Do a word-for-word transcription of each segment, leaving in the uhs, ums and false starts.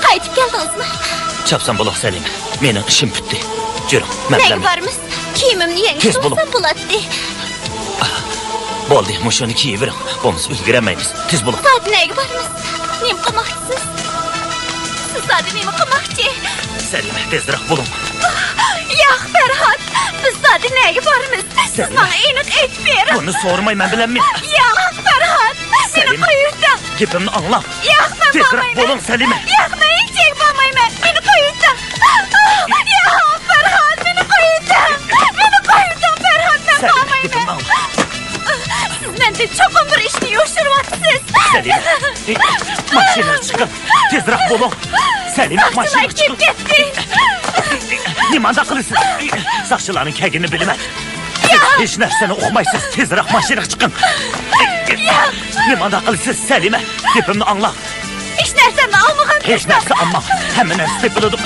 قايتىپ كەلدىڭىزمۇ؟ چاپسان بولۇڭ، سەلىمە. مېنىڭ ئىشىم پۈتتى. يۈرۈڭ، مەن نەگە بارىمىز؟ كىيىمىمنى يەڭگىل تېز بولۇڭ. بولاتتى. بولدى، مۇشۇنى كىيىۋېرىڭ. بولمىسا ئۈلگۈرەلمەيمىز. تېز بولۇڭ. زادى نەگە بارىمىز؟ نېمە قىلماقچىسىز؟ سىز زادى نېمە قىلماقچى؟ سەلىمە، تېزرەك بولۇڭ. ياق، پەرھات، بىز زادى نەگە بارىمىز؟ سىز ماڭا ئېنىق ئېيتىپ بېرىڭ. بۇنى سورىماي مەن بىلەممەن. ياق، پەرھات، مېنى قويۇۋېتىڭ. گېپىمنى ئاڭلاڭ. ياق، مەن بارمايمەن. تېزرەك بولۇڭ، سەلىمە. ياق، مەن ھېچ يەرگە بارمايمەن. مېنى قويۇۋېتىڭ. ياق، پەرھات، مېنى قويۇۋېتىڭ. مېنى قويۇۋېتىڭ، پەرھات، مەن بارمايمەن. سىز مەندىن چوقۇم بىر ئىشنى يوشۇرۇۋاتىسىز. سەلىمە، ماشىنىغا چىقىڭ. تېزرەك بولۇڭ. سەلىمە، ماشىنىغا چىقىڭ. كەتتى. نېمانداق قىلىسىز؟ ساقچىلارنىڭ كەلگىنىنى بىلىمەن. سىز ھېچ نەرسىنى ئۇقمايسىز. تېزرەك ماشىنىغا چىقىڭ. نېمانداق قىلىسىز، سەلىمە؟ گېپىمنى ئاڭلاڭ. ھېچ نەرسەمنى ئالمىغان. ھېچ نەرسە ئالماڭ. ھەممە نەرسە تېپىلىدۇ.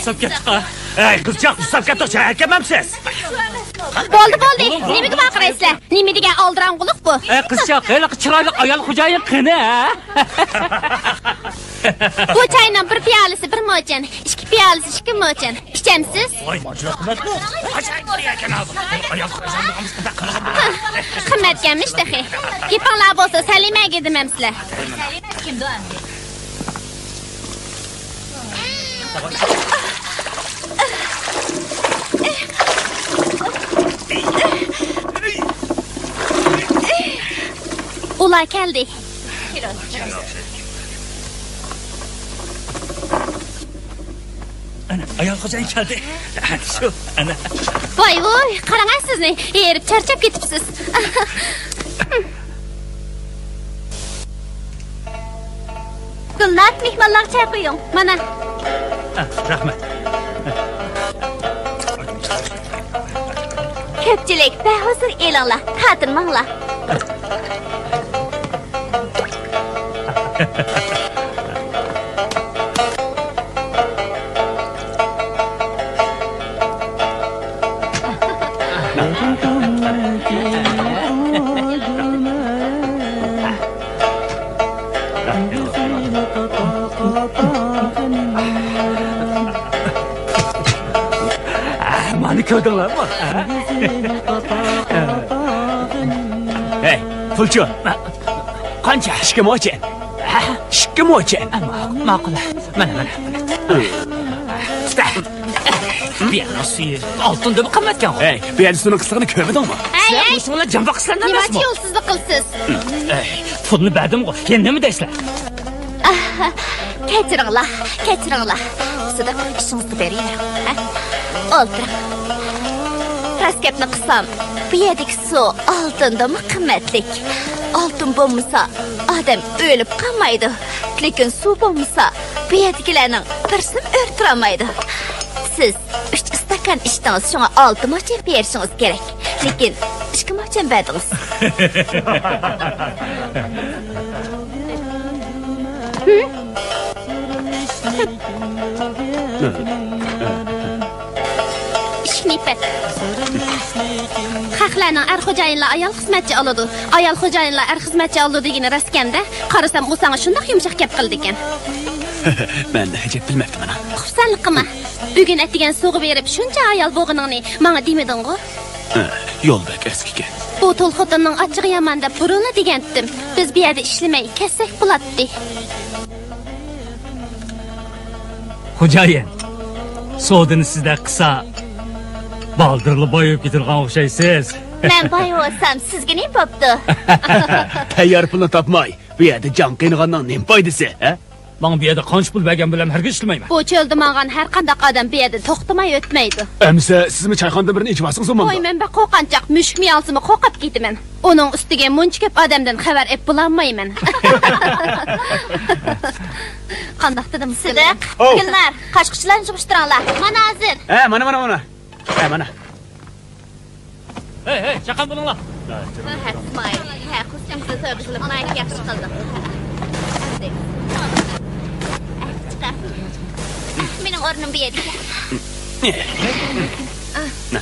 ئۇسساپ كەتتۇق. ئەي، قىزچاق، ئۇسساپ كەتتۇق، شەھەرگە كەلمەمسىز؟ بولدى، بولدى. نېمىگە ۋارقىرايسىلەر؟ نېمە دېگەن ئالدىراڭغۇلۇق بۇ؟ ئەي، قىزچاق، ھېلىقى چىرايلىق ئايال خوجايىن قېنى، ھە؟ بۇ چاينىڭ بىر پىيالىسى بىر موچەن، ئىككى پىيالىسى ئىككى موچەن. ئىچەمسىز؟ ھە، قىممەتكەنمىش تېخى. گېپىڭلار بولسا سەلىمەگە دېمەمسىلەر؟ ئۇلار كەلدى. ئەنە، ئايال خوجايىن كەلدى. شۇ، ئەنە. ۋاي، ۋاي، قاراڭە سىزنى، ھېرىپ چارچاپ كېتىپسىز. گۈلنار، مېھمانلارغا چاي قۇيۇڭ. مانا. ئە، رەھمەت. كۆپچىلىك، بەھۇزۇر ئېلىڭلار، تارتىنماڭلار. مانا كۆردۈڭلارمۇ؟ ھەي، پۇلچۇ. قانچە؟ ئىككى موچەن. ھە؟ ئىككى موچەن. ماقۇل، ماقۇل. مانا، مانا. ئۇستا. بۇ يەرنىڭ سۈيى ئالتۇندىنمۇ قىممەتكەنغۇ. ھەي، بۇ يەردە سۇنىڭ قىسلىقىنى كۆرمىدىڭمۇ؟ ھەي، ھەي. مۇشۇڭلار جانباق قىسلارنى ئەمەسمۇ؟ نېمانچە يولسىزلىق قىلىسىز؟ ئەي، پۇلنى بەردىمغۇ، يەنە نېمە دەيسىلەر؟ ئاھ، كەچۈرۈڭلار، كەچۈرۈڭلار. سىدىق، ئىشىڭىزغا بېرىۋېرىڭ، ھە؟ ئولتۇرۇڭ. راست گەپنى قىلسام، بۇ يەردىكى سۇ ئالتۇندىنمۇ قىممەتلىك. ئالتۇن بولمىسا، ئادەم ئۆلۈپ قالمايدۇ. لېكىن سۇ بولمىسا، بۇ يەردىكىلەرنىڭ بىرسىمۇ ئۆرە تۇرالمايدۇ. سىز ئۈچ ئىستاكان ئىچتىڭىز، شۇڭا ئالتە موچەن بېرىشىڭىز كېرەك. لېكىن ئىككى موچەن بەردىڭىز. ئىشىكنى پەت. خەقلەرنىڭ ئەر خوجايىنلار ئايال خىزمەتچى ئالىدۇ، ئايال خوجايىنلار ئەر خىزمەتچى ئالىدۇ دېگىنى راستكەن-دە. قارىسام، ئۇ ساڭا شۇنداق يۇمشاق گەپ قىلىدىكەن. مەن ئەجەب بىلمەپتىمەن. قۇپسەنلىك قىلما. بۈگۈن ئەتىگەن سۇغا بېرىپ شۇنچە ھايال بولغىنىڭنى ماڭا دېمىدىڭغۇ؟ ھە، يول بەك ئەسكىكەن. بۇ تۇل خوتۇننىڭ ئاچچىقى يامان دەپ بۇرۇنلا دېگەنتىم. بىز بۇ يەردە ئىشلىمەي كەتسەك بولاتتى. خوجايىن، سودىنى سىزدەك قىلسا، بالدۇرلا باي بولۇپ كېتىدىغان ئوخشايسىز. مەن باي بولسام سىزگە نېمە بوپتۇ؟ تەييار پۇلنى تاپماي، بۇ يەردە جان قىينىغاننىڭ نېمە پايدىسى، ھە؟ ماڭا بۇ يەردە قانچە پۇل بەرگەن بىلەن ھەرگىز ئىشلىمەيمەن. بۇ چۆلدە ماڭغان ھەر قانداق ئادەم بۇ يەردە توختىماي ئۆتمەيدۇ. ئەمىسە سىزمۇ چايخانىدىن بىرنى ئېچىۋالسىڭىز بولمامدۇ؟ ۋاي، مەن بەك قورققانچاق، مۈشۈكمۇ يالىسىمۇ قورقۇپ كېتىمەن. ئۇنىڭ ئۈستىگە مۇنچە كۆپ ئادەمدىن خەۋەر ئېلىپ بولالمايمەن. قانداق دېدىم؟ سىدىق، ئوۋ. گۈلنار، قاچقۇچلارنى يىغىشتۇرۇڭلار. مانا ھازىر. ھە، مانا، مانا، مانا. ھە، مانا. ھەي، ھەي، چاققان بولۇڭلار. ھە، ئىسمائىل. ھە، قىزچامسىز تۆبە قىلىپ ناھايىتى ياخشى قىلدىڭ. ئەمدى. ئە، چىقە. مېنىڭ ئورنۇم بۇ يەردىكەن.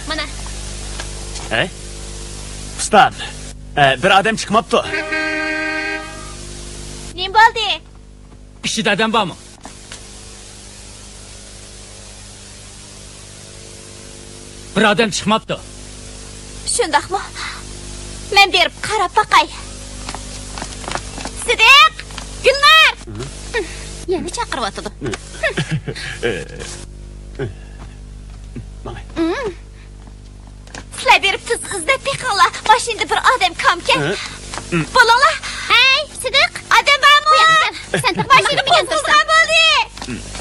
مانا. ھەي، ئۇستام. ئە، بىر ئادەم چىقماپتۇ. نېمە بولدى؟ ئىچىدە ئادەم بارمۇ؟ بىر ئادەم چىقماپتۇ. شۇنداقمۇ؟ مەن بېرىپ قاراپ باقاي. سىدىق! گۈلنار! يەنە چاقىرىۋاتىدۇ. ماڭاي. سىلەر بېرىپ تېز ئىزدەپ بېقىڭلار. ماشىنىدا بىر ئادەم كامكەن. ھە؟ بولۇڭلار. ھەي، سىدىق! ئادەم بارمۇ؟ بۇ ياققا كەل. سەن تېخى ماشىنا ماشىنا بىلگەن تۇرساڭ. بولدى.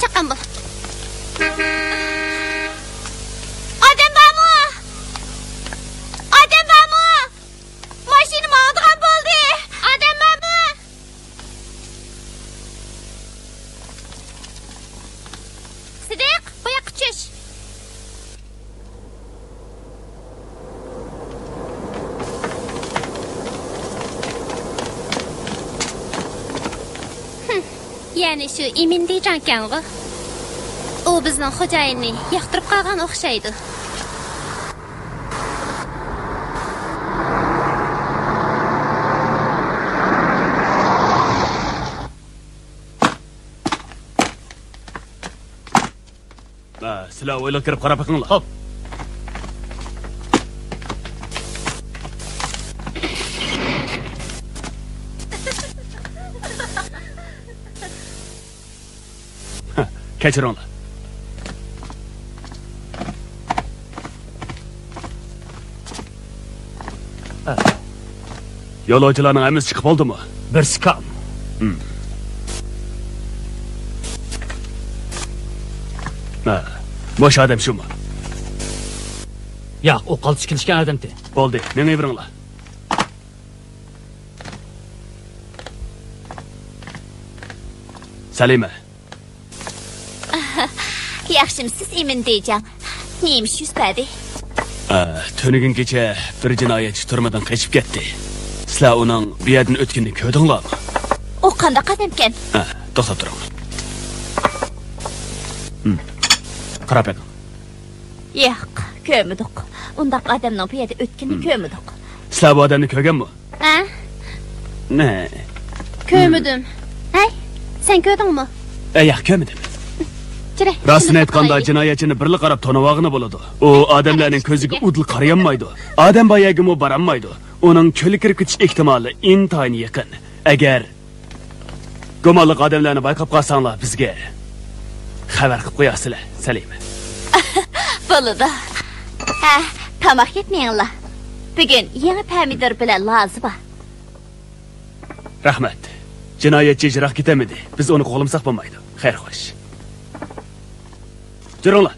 چاققان بول. ئادەم بارمۇ؟ ئادەم بارمۇ؟ ماشىنا ماڭىدىغان بولدى. ئادەم بارمۇ؟ سىدىق، بۇ ياققا چۈش. ھىم، يەنى شۇ ئىمىن دېيجاڭكەنغۇ. ئۇ بىزنىڭ خوجايىننى ياقتۇرۇپ قالغان ئوخشايدۇ. ھە، سىلەر ئويلىغا كىرىپ قاراپ بېقىڭلار. خوپ. كەچۈرۈڭلار. يولۇچىلارنىڭ ھەممىسى چىقىپ بولدىمۇ؟ بىرسى كام. ھىم. ھە، مۇشۇ ئادەم شۇمۇ؟ ياق، ئۇ قالتىس كېلىشكەن ئادەمتى. بولدى، مېڭىۋېرىڭلار. سەلىمە. ياخشىمسىز، ئىمىن دېيجاڭ؟ نېمە ئىش يۈز بەردى؟ ئە، تۈنۈگۈن كېچە بىر جىنايەتچى تۈرمىدىن قېچىپ كەتتى. سىلەر ئۇنىڭ بۇ يەردىن ئۆتكىنىنى كۆردۈڭلارمۇ؟ ئۇ قانداق ئادەمكەن؟ ئە، توختاپ تۇرۇڭ. ھىم. قاراپ بېقىڭ. ياق، كۆرمىدۇق. ئۇنداق ئادەمنىڭ بۇ يەردە ئۆتكىنىنى ھىم. كۆرمىدۇق. سىلەر بۇ ئادەمنى كۆرگەنمۇ؟ ھە؟ نە؟ كۆرمىدىم. ھەي، سەن كۆردۈڭمۇ؟ ئە، ياق، كۆرمىدىم. جۈرە، راستىنى شۇنداق ئېيتقاندا، قىلايلى. جىنايەتچىنى بىرلا قاراپ تونۇۋالغىلى بولىدۇ. ئۇ ئادەملەرنىڭ كۆزىگە ئۇدۇل قارىيالمايدۇ. ئادەم بار يەرگىمۇ بارالمايدۇ. ئۇنىڭ چۆلگە كىرىپ كېتىش ئېھتىمالى ئىنتايىن يېقىن. ئەگەر گۇمانلىق ئادەملەرنى بايقاپ قالساڭلار، بىزگە خەۋەر قىلىپ قويارسىلەر، سەلىمە. بولىدۇ. ھە، تاماق يەپ مېڭىڭلار. بۈگۈن يېڭى پەمىدۇر بىلەن لازا بار. رەھمەت. جىنايەتچى يىراق كېتەلمىدى. بىز ئۇنى قوغلىمىساق بولمايدۇ. خەير، خوش. جۈرۈڭلار.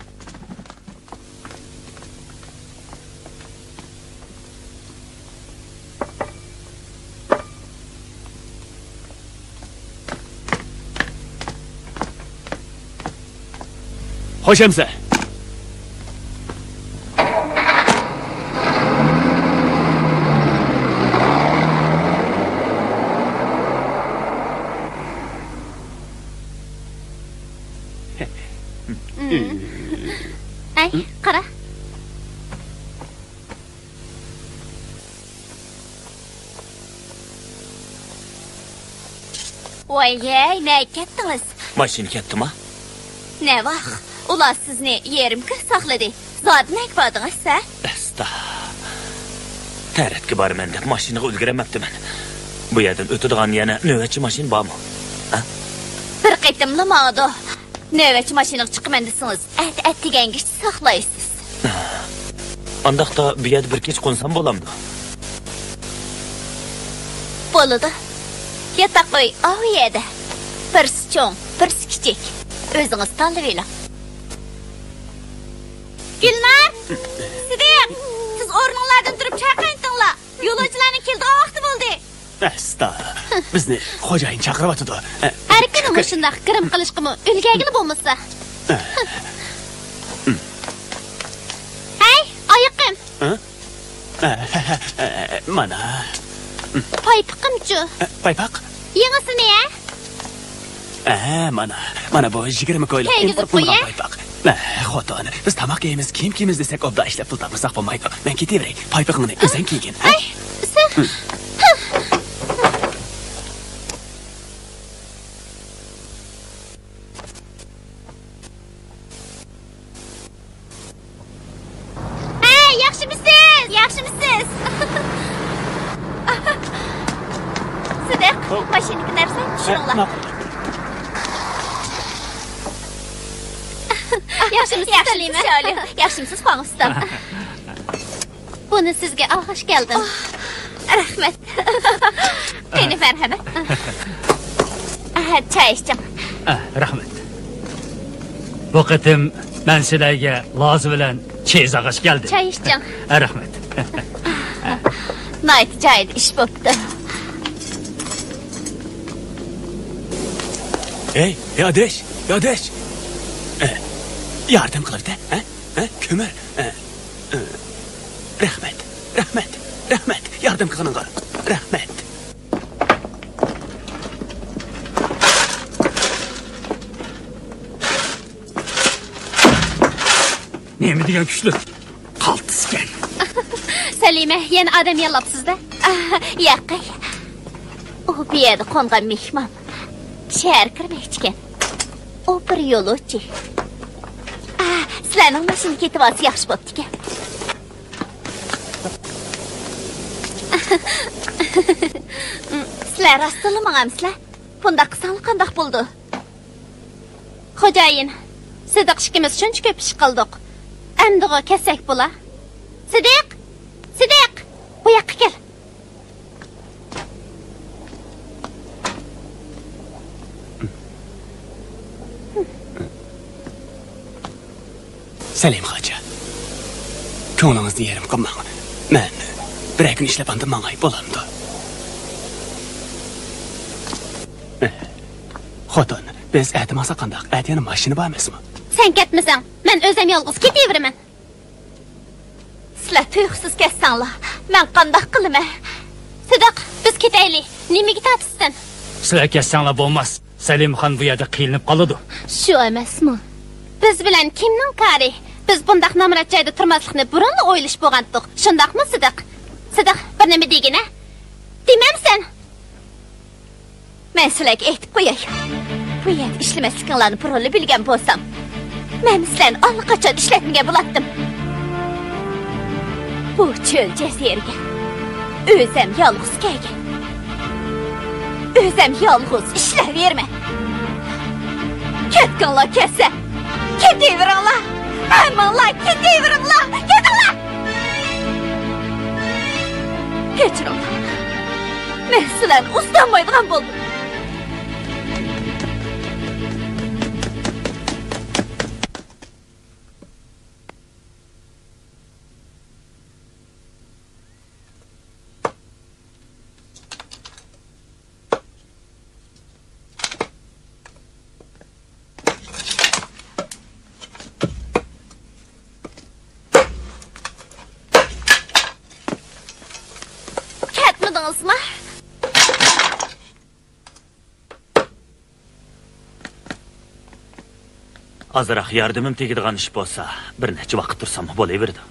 خوش ئەمىسە. ھەي، قارا. ۋاي ھەي، نەگە كەتتىڭىز؟ ماشىنا كەتتىما؟ نەۋاخ، ئۇلار سىزنى يېرىم كۈن ساقلىدى. زادى نەگە باردىڭىز، ھە؟ ئەستا. تەرەتكە بارىمەن دەپ ماشىنىغا ئۈلگۈرەلمەپتىمەن. بۇ يەردىن ئۆتىدىغان يەنە نۆۋەتچى ماشىنا بارمۇ؟ ھە؟ بىر قېتىملا ماڭىدۇ. نۆۋەتچى ماشىنىغا چىقىمەن دېسىڭىز، ئەتە ئەتىگەنگىچە ساقلايسىز. ئانداقتا بۇ يەردە بىر كېچە قونسام بولامدۇ؟ بولىدۇ. ياتاق ئۆي ئاۋۇ يەردە. بىرسى چوڭ، بىرسى كىچىك. ئۆزىڭىز تاللىۋېلىڭ. گۈلنار! سىدىق! سىز ئورنۇڭلاردىن تۇرۇپ چاي قاينىتىڭلار. يولۇچىلارنىڭ كېلىدىغان ۋاقتى بولدى. ئەستا، بىزنى خوجايىن چاقىرىۋاتىدۇ. ھەر كۈنى مۇشۇنداق گىرىم قىلىشقىمۇ ئۈلگەرگىلى بولمىسا. ھەي، ئايىقىم! ھە؟ مانا. پايپىقىمچۇ؟ پايپاق؟ يېڭىسىنى ھە؟ ئە، مانا، مانا بۇ يىگىرمە كويلۇق كىيگۈزۈپ ئىمپورت قىلىنغان قويە. پايپاق. ئە، خوتۇن، بىز تاماق يەيمىز، كىيىم كىيىمىز دېسەك، ئوبدان ئىشلەپ پۇل تاپمىساق بولمايدۇ. مەن كېتىۋېرەي، پايپىقىڭنى ئۆزۈڭ كىيگىن، ھە؟ ئاي، سە- ھەي، ياخشىمۇسىز؟ ياخشىمۇسىز؟ سىدىق، ماشىنىدىكى نەرسىلەرنى چۈشۈرۈڭلار. ماقۇل. ياخشىمۇسىز، سەلىمە؟ ياخشىمۇسىز، خۇاڭ ئۇستا؟ بۇنى سىزگە ئالغاچ كەلدىم. ئاھ، رەھمەت. قېنى، مەرھەمەت. ئاھ، چاي ئىچىڭ. ئاھ، رەھمەت. بۇ قېتىم مەن سىلەرگە لازا بىلەن چېيىز ئالغاچ كەلدىم. چاي ئىچىڭ. ئاھ، رەھمەت. ناھايىتى جايىدا ئىش بوپتۇ. ھەي، يادىش، يادىش. ئە، ياردەم قىلىۋېتە، ھە؟ ھە؟ كۆمۈر. ئە، ئە، رەھمەت، رەھمەت، رەھمەت. ياردەم قىلغىنىڭغا رەھمەت. نېمە دېگەن كۈچلۈك قالتىسكەن. سەلىمە، يەنە ئادەم ياللاپسىز-دە؟ ئاھ، ياقەي. ئۇ بۇ يەردە قونغان مېھمان. شەھەرگە كىرمەكچىكەن. ئۇ بىر يولۇچى. ئاھ، سىلەرنىڭ ماشىنا كېتىۋالسا ياخشى بوپتىكەن. سىلەر راستتىنلا ماڭامسىلەر؟ بۇنداق قىلساڭلار قانداق بولىدۇ؟ خوجايىن، سىدىق ئىككىمىز شۇنچە كۆپ ئىش قىلدۇق. ئەمدىغۇ كەتسەك بولا. سىدىق! سىدىق! بۇ ياققا كەل. سەلىم خوجا، كۆڭلىڭىزنى يېرىم قىلماڭ. مەن بىرەر كۈن ئىشلەپ ئاندىن ماڭاي، بولامدۇ؟ خوتۇن، بىز ئەتە ماڭساق قانداق؟ ئەتە يەنە ماشىنا بار ئەمەسمۇ؟ سەن كەتمىسەڭ، مەن ئۆزۈم يالغۇز كېتىۋېرىمەن. سىلەر تۇيۇقسىز كەتسەڭلار، مەن قانداق قىلىمەن؟ سىدىق، بىز كېتەيلى. نېمىگە تارتىسەن؟ سىلەر كەتسەڭلار بولماس. سەلىمخان بۇ يەردە قىينىلىپ قالىدۇ. شۇ ئەمەسمۇ؟ بىز بىلەن كىمنىڭ كارى؟ بىز بۇنداق نامرات جايدا تۇرماسلىقنى بۇرۇنلا ئويلىشىپ بولغانتۇق. شۇنداقمۇ، سىدىق؟ سىدىق، بىر نېمە دېگىنە. دېمەمسەن؟ مەن سىلەرگە ئېيتىپ قوياي. بۇ يەردە ئىشلىمەسلىكىڭلارنى بۇرۇنلا بىلگەن بولسام، مەن سىلەرنى ئاللىقاچان ئىشلەتمىگەن بولاتتىم. بۇ چۆل جەزىرىگە ئۆزەم يالغۇز كەلگەن. ئۆزەم يالغۇز ئىشلەۋېرىمەن. كەتكىڭلار كەتسە، كېتىۋېرىڭلار. ھەممىڭلار كېتىۋېرىڭلار. كېتىڭلار. كەچۈرۈڭلار. مەن سىلەرنى ئۇزىتالمايدىغان بولدۇم. كەتمىدىڭىزمۇ؟ ئازراق ياردىمىم تېگىدىغان ئىش بولسا، بىر نەچچە ۋاقىت تۇرساممۇ بولۇۋېرىدۇ.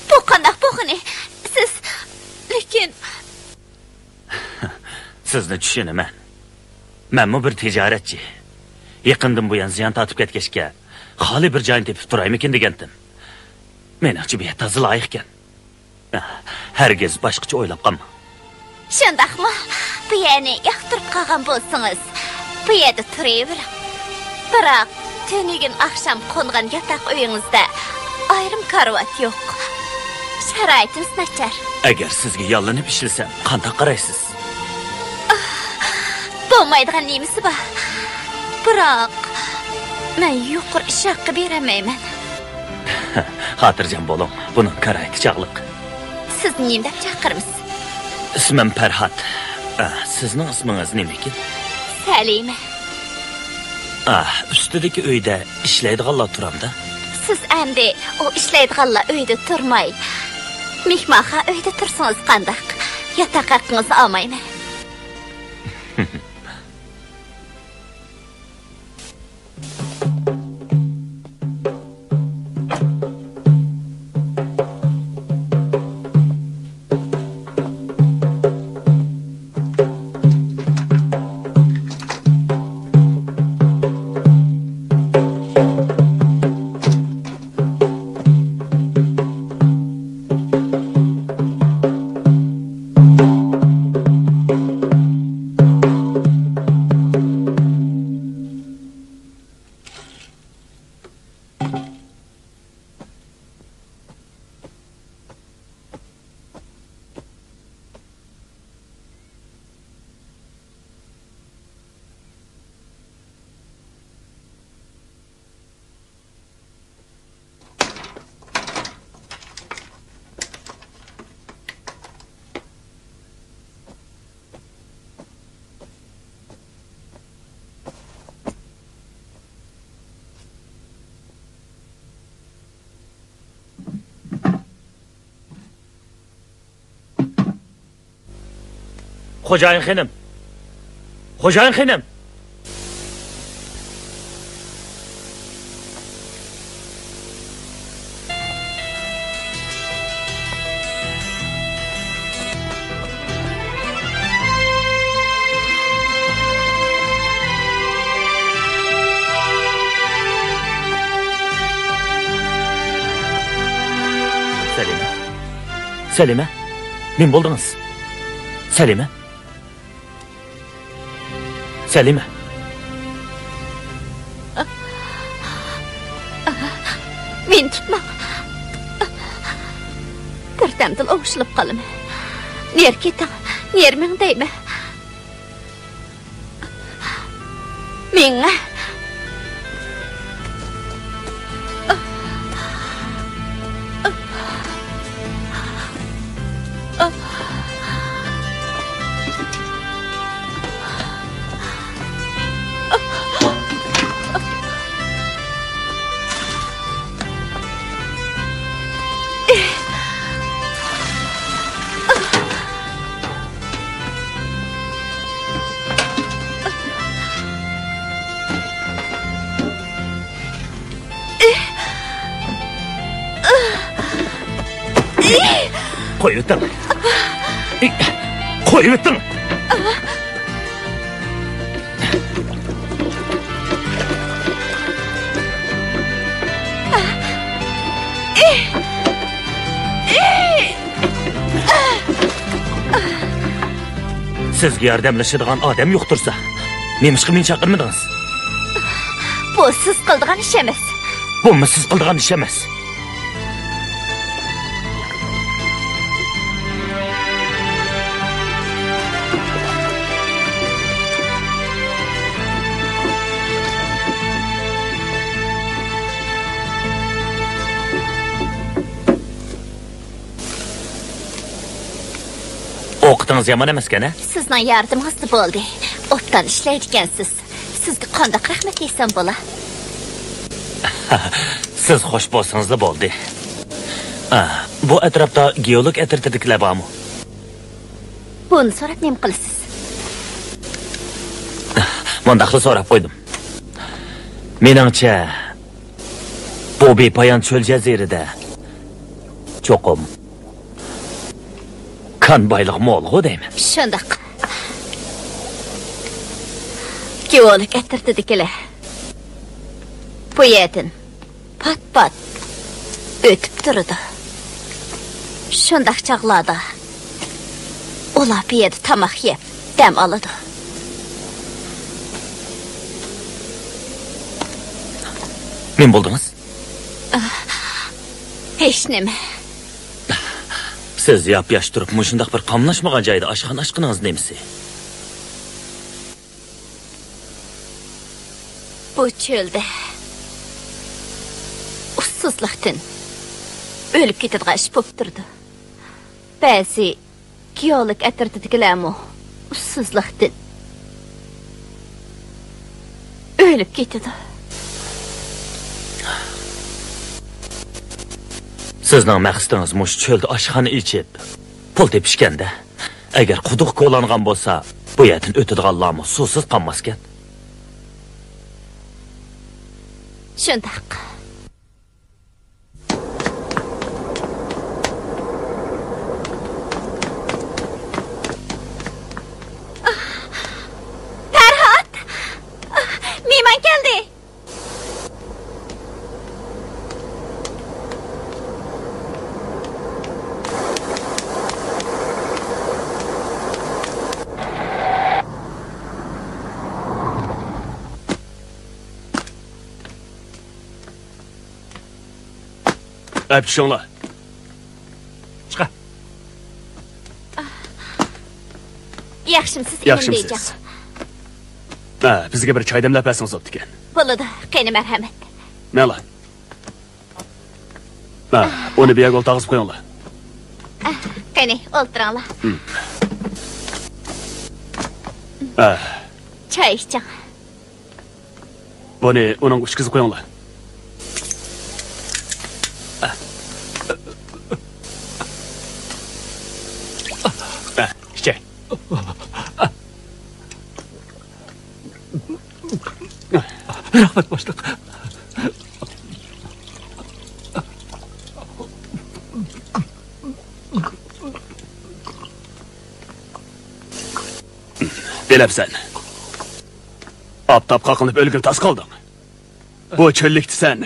بۇ قانداق بولغىنى؟ سىز، لېكىن. سىزنى چۈشىنىمەن. مەنمۇ بىر تىجارەتچى. يېقىندىن بۇيان زىيان تارتىپ كەتكەچكە، خالىي بىر جاينى تېپىپ تۇرايمىكىن دېگەنتىم. مېنىڭچە بۇ يەر تازا لايىقكەن. ھەرگىز باشقىچە ئويلاپ قالما. شۇنداقمۇ؟ بۇ يەرنى ياقتۇرۇپ قالغان بولسىڭىز، بۇ يەردە تۇرۇۋېرىڭ. بىراق، تۈنۈگۈن ئاخشام قونغان ياتاق ئۆيىڭىزدە ئايرىم كارىۋات يوق. شارائىتىمىز ناچار. ئەگەر سىزگە ياللىنىپ ئىشلىسەم، قانداق قارايسىز؟ ئاھ، بولمايدىغان نېمىسى بار؟ بىراق، مەن يۇقىرى ئىش ھەققى بېرەلمەيمەن. خاتىرجەم بولۇڭ، بۇنىڭ كارايتى چاغلىق. سىزنى نېمە دەپ چاقىرىمىز؟ ئىسمىم پەرھات. ئە، سىزنىڭ ئىسمىڭىز نېمىكىن؟ سەلىمە. ئە، ئۈستىدىكى ئۆيدە ئىشلەيدىغانلار تۇرامدا؟ سىز ئەمدى ئۇ ئىشلەيدىغانلار ئۆيدە تۇرماي، مېھمانخانا ئۆيدە تۇرسىڭىز قانداق؟ ياتاق ھەققىڭىزنى ئالمايمەن. خوجايىن خېنىم! خوجايىن خېنىم! سەلىمە. سەلىمە. نېمە بولدىڭىز؟ سەلىمە. سەلىمە. مېنى تۇتماڭ. بىردەمدىلا ئوڭشىلىپ قالىمەن. نېرى كېتىڭ، نېرى مېڭىڭ دەيمەن. مېڭە. قويۇۋېتىڭ. قويۇۋېتىڭ. سىزگە ياردەملىشىدىغان ئادەم يوق تۇرسا، نېمىشقا مېنى چاقىرمىدىڭىز؟ بۇ سىز قىلىدىغان ئىش ئەمەس. بۇمۇ سىز قىلىدىغان ئىش ئەمەس. ئوقىتىڭىز يامان ئەمەسكەن، ھە؟ سىزنىڭ ياردىمىڭىزدا بولدى. ئوبدان ئىشلەيدىكەنسىز. سىزگە قانداق رەھمەت دېسەم بولا؟ سىز خوش بولسىڭىزلا بولدى. ئا، بۇ ئەتراپتا گېئولوگ ئەترىتىدىكىلەر بارمۇ؟ بۇنى سوراپ نېمە قىلىسىز؟ مۇنداقلا سوراپ قويدۇم. مېنىڭچە، بۇ بىپايان چۆل جەزىرىدە چوقۇم كان بايلىقى مولغۇ دەيمەن. شۇنداق. گېئولوگ ئەترىتىدىكىلەر بۇ يەردىن پات-پات ئۆتۈپ تۇرىدۇ. شۇنداق چاغلاردا ئۇلار بۇ يەردە تاماق يەپ، دەم ئالىدۇ. نېمە بولدىڭىز؟ ھېچنېمە. سىز ياپياش تۇرۇپ، مۇشۇنداق بىر قاملاشمىغان جايدا ئاشخانا ئاچقىنىڭىز نېمىسى؟ بۇ چۆلدە ئۇسسۇزلۇقتىن ئۆلۈپ كېتىدىغان ئىش بولۇپ تۇرىدۇ. بەزى گېئولوگ ئەترىتىدىكىلەرمۇ ئۇسسۇزلۇقتىن ئۆلۈپ كېتىدۇ. سىزنىڭ مەقسىتىڭىز مۇشۇ چۆلدە ئاشخانا ئېچىپ، پۇل تېپىشكەندە. ئەگەر قۇدۇق كولانغان بولسا، بۇ يەردىن ئۆتىدىغانلارمۇ سۇسىز قالماسكەن. شۇنداق. پەرھات! مېھمان كەلدى! ئەپ چۈشۈڭلار. چىقە. ياخشىمسىز، ياخشىمسىز؟ ھە، بىزگە بىر چاي دەملەپ بەرسىڭىز بوپتىكەن. بولىدۇ، قېنى، مەرھەمەت. مەلا. ھە، ئۇنى بۇ يەرگە ئولتۇرغۇزۇپ قويۇڭلار. قېنى، ئولتۇرۇڭلار. ھە. چاي ئىچىڭ. بۇنى ئۇنىڭغا ئۈچكۈزۈپ قويۇڭلار. ھە، ئىچەي. رەھمەت، باشلىق. بىلەمسەن، ئاپتاپ قاقلىنىپ ئۆلگىلى تاس قالدىڭ. بۇ چۆللۈكتە سەن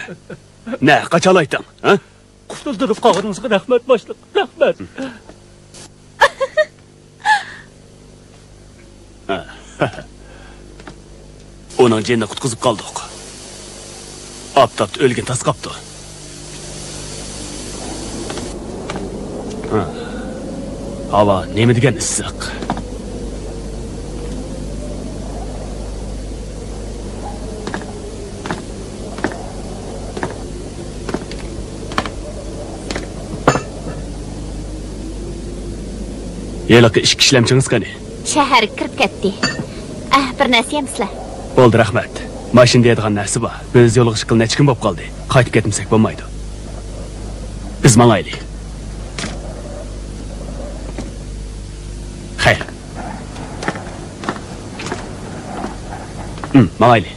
نە قاچالايتتىڭ، ھە؟ قۇتۇلدۇرۇپ قالغىنىڭىزغا رەھمەت، باشلىق، رەھمەت. ئۇنىڭ جېنىنى قۇتقۇزۇپ قالدۇق. ئاپتاپتا ئۆلگىنى تاس قاپتۇ. ھاۋا نېمە دېگەن ئىسسىق. ھېلىقى ئىككى كىشىلەمچىڭىز قېنى؟ شەھەرگە كىرىپ كەتتى. ئەھ، بىر نەرسە يەمسىلەر؟ بولدى، رەھمەت. ماشىنىدا يەيدىغان نەرسە بار. بىز يولغا چىققىلى نەچچە كۈن بولۇپ قالدى. قايتىپ كەتمىسەك بولمايدۇ. بىز ماڭايلى. خەير. ھىم، ماڭايلى.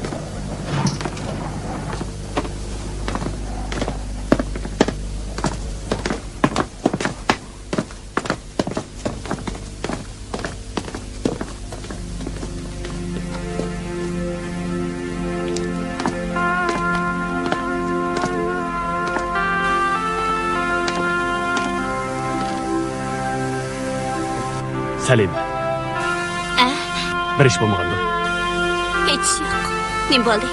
سەلىمە. ئە؟ بىر ئىش بولمىغاندۇ؟ ھېچ ئىش يوق. نېمە بولدى؟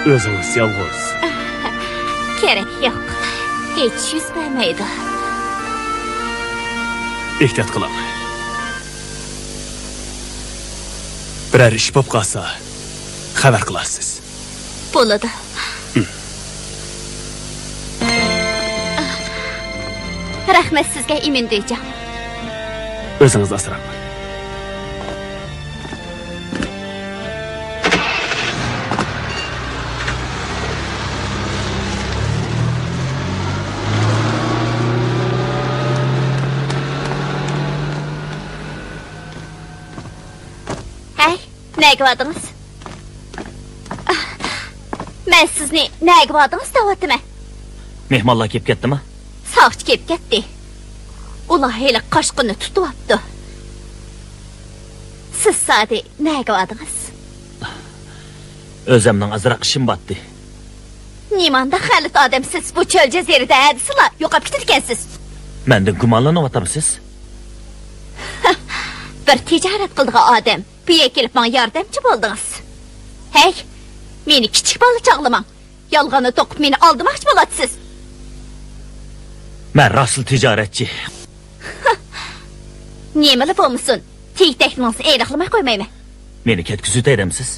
ئۆزىڭىز يالغۇز. كېرەك يوق. ھېچ يۈز بەرمەيدۇ. ئېھتىيات قىلىڭ. بىرەر ئىش بولۇپ قالسا، خەۋەر قىلارسىز. بولىدۇ. رەھمەت سىزگە، ئىمىن دېجاڭ. ئۆزىڭىزنى ئاسراڭ. ھەي، نەگە باردىڭىز؟ مەن سىزنى نەگە باردىڭىز دەۋاتىمەن. مېھمانلار كېلىپ كەتتىما؟ ساقچى كېلىپ كەتتى. ئۇلار ھېلىقى قاچقۇننى تۇتۇۋاپتۇ. سىز زادى نەگە باردىڭىز؟ ئۆزەمنىڭ ئازراق ئىشىم باتتى. نېمانداق غەلىتە ئادەمسىز، بۇ چۆل جەزىرىدە ھە دېسىلا يوقاپ كېتىدىكەنسىز. مەندىن گۇمانلىنىۋاتامسىز؟ بىر تىجارەت قىلىدىغان ئادەم بۇ يەرگە كېلىپ ماڭا ياردەمچى بولدىڭىز. ھەي، مېنى كىچىك بالا چاغلىماڭ. يالغاننى توقۇپ مېنى ئالدىماقچى بولاتسىز. مەن راستلا تىجارەتچى. نېمىلا بولمىسۇن، تېگى-تەكتىڭىزنى ئېنىقلىماي قويمايمەن. مېنى كەتكۈزۈۋېتەي دەمسىز؟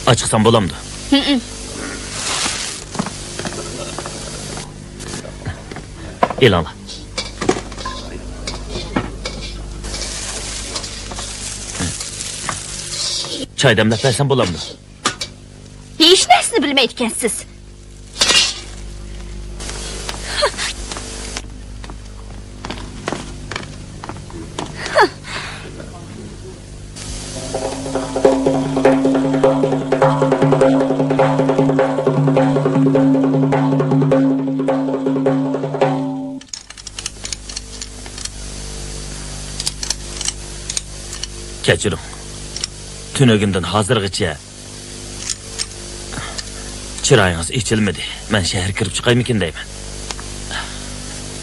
ئاچىقسام بولامدۇ؟ ھىم. ئېلىڭلار. چاي دەملەپ بەرسەم بولامدۇ؟ ھېچ نەرسىنى بىلمەيدىكەنسىز. كەچۈرۈڭ. تۈنۈگۈندىن ھازىرغىچە چىرايىڭىز ئېچىلمىدى. مەن شەھەرگە كىرىپ چىقايمىكىن دەيمەن.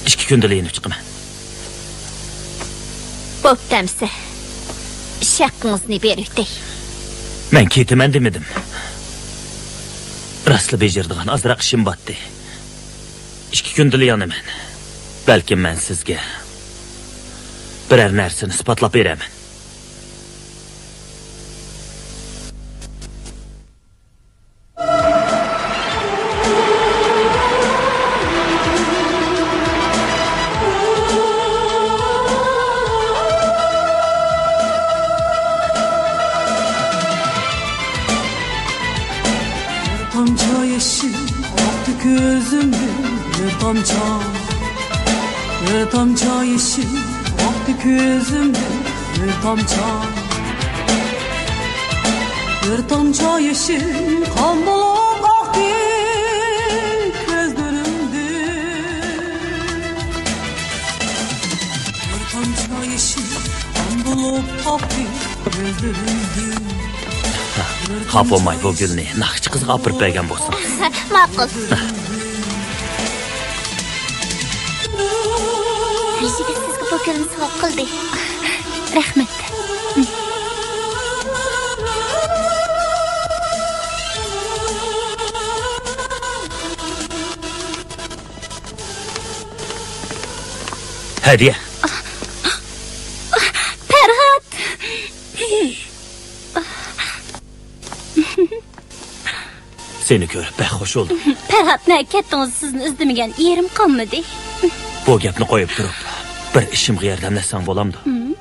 ئىككى كۈندىلا يېنىپ چىقىمەن. بوپتۇ ئەمسە. ئىش ھەققىڭىزنى بېرىۋېتەي. مەن كېتىمەن دېمىدىم. راستلا بېجىرىدىغان ئازراق ئىشىم باتتى. ئىككى كۈندىلا يانىمەن. بەلكىم مەن سىزگە بىرەر نەرسىنى ئىسپاتلاپ بېرەرمەن. بىر تامچە يېشىل ئاقتى كۆزۈمدىن، بىر تامچە. بىر تامچە يېشىل ئاقتى كۆزۈمدىن، بىر تامچە. بىر تامچە يېشىل قان بولۇپ ئاقتى كۆزلىرىمدىن. بىر تامچە يېشىل قان بولۇپ ئاقتى كۆزلىرىمدىن. خاپا بولماي بۇ گۈلنى ناخشىچى قىزغا ئاپىرىپ بەرگەن بولسىڭىز. ماقۇل. رىشىگە سىزگە بۇ گۈلنى سوۋغا قىلدى. رەھمەت. ھەدىيە. پەرھات! سېنى كۆرۈپ بەك خۇش بولدۇم. پەرھات، نەگە كەتتىڭىز؟ سىزنى ئىزدىمىگەن يېرىم قالمىدى. بۇ گەپنى قويۇپ تۇرۇپ، بىر ئىشىمغا ياردەملەشسەڭ بولامدۇ؟ ھىم.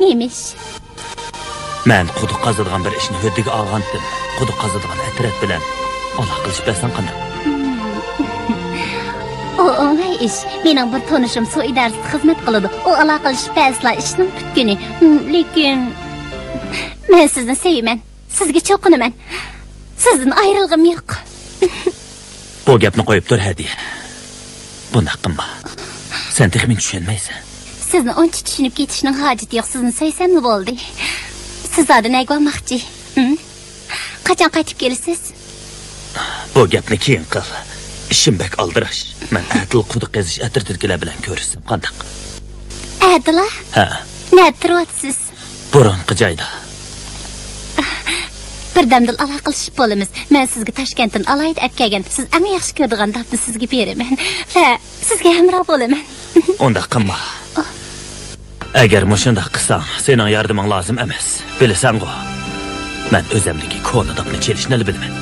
نېمە ئىش؟ مەن قۇدۇق قازىدىغان بىر ئىشنى ھۆددىگە ئالغانتىم. قۇدۇق قازىدىغان ئەترەت بىلەن ئالاقىلىشىپ بەرسەڭ قانداق؟ ئۇ ئوڭاي ئىش. مېنىڭ بىر تونۇشۇم سۇ ئىدارىسىدە خىزمەت قىلىدۇ. ئۇ ئالاقىلىشىپ بەرسىلا ئىشنىڭ پۈتكىنى. لېكىن مەن سىزنى سۆيىمەن. سىزگە چوقۇنىمەن. سىزدىن ئايرىلغۇم يوق. بۇ گەپنى قويۇپ تۇر، ھەدىيە. بۇنداق قىلما. سەن تېخى مېنى چۈشەنمەيسەن. سىزنى ئۇنچە چۈشىنىپ كېتىشنىڭ ھاجىتى يوق، سىزنى سۆيسەملا بولدى. سىز زادى نەگە بارماقچى؟ ھىم؟ قاچان قايتىپ كېلىسىز؟ بۇ گەپنى كېيىن قىل. ئىشىم بەك ئالدىراش. مەن ئەتىلا قۇدۇق قېزىش ئەترىتىدىكىلەر بىلەن كۆرۈشسەم قانداق؟ ئەتىلا؟ ھە. نەدە تۇرۇۋاتىسىز؟ بۇرۇنقى جايدا. بىردەمدىلا ئالاقىلىشىپ بولىمىز. مەن سىزگە تاشكەنتتىن ئالاھىدە ئەپ كەلگەن، سىز ئەڭ ياخشى كۆرىدىغان داپنى سىزگە بېرىمەن ۋە سىزگە ھەمراھ بولىمەن. ئۇنداق قىلما. ئەگەر مۇشۇنداق قىلساڭ، سېنىڭ ياردىمىڭ لازىم ئەمەس. بىلىسەنغۇ، مەن ئۆزەمدىكى كونا داپنى چېلىشنىلا بىلىمەن.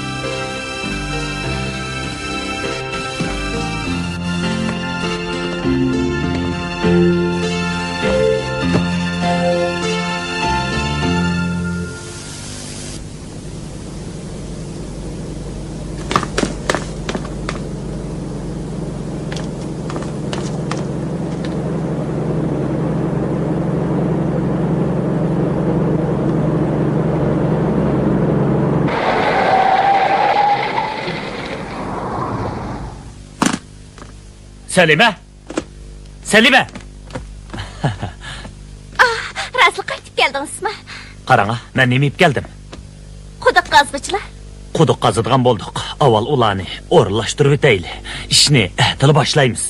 سەلىمە! سەلىمە! ئاھ، راستلا قايتىپ كەلدىڭىزمۇ؟ قاراڭا، مەن نېمە يېپىپ كەلدىم؟ قۇدۇق قازغۇچىلار. قۇدۇق قازىدىغان بولدۇق. ئاۋۋال ئۇلارنى ئورۇنلاشتۇرۇۋېتەيلى. ئىشنى ئەتىلا باشلايمىز.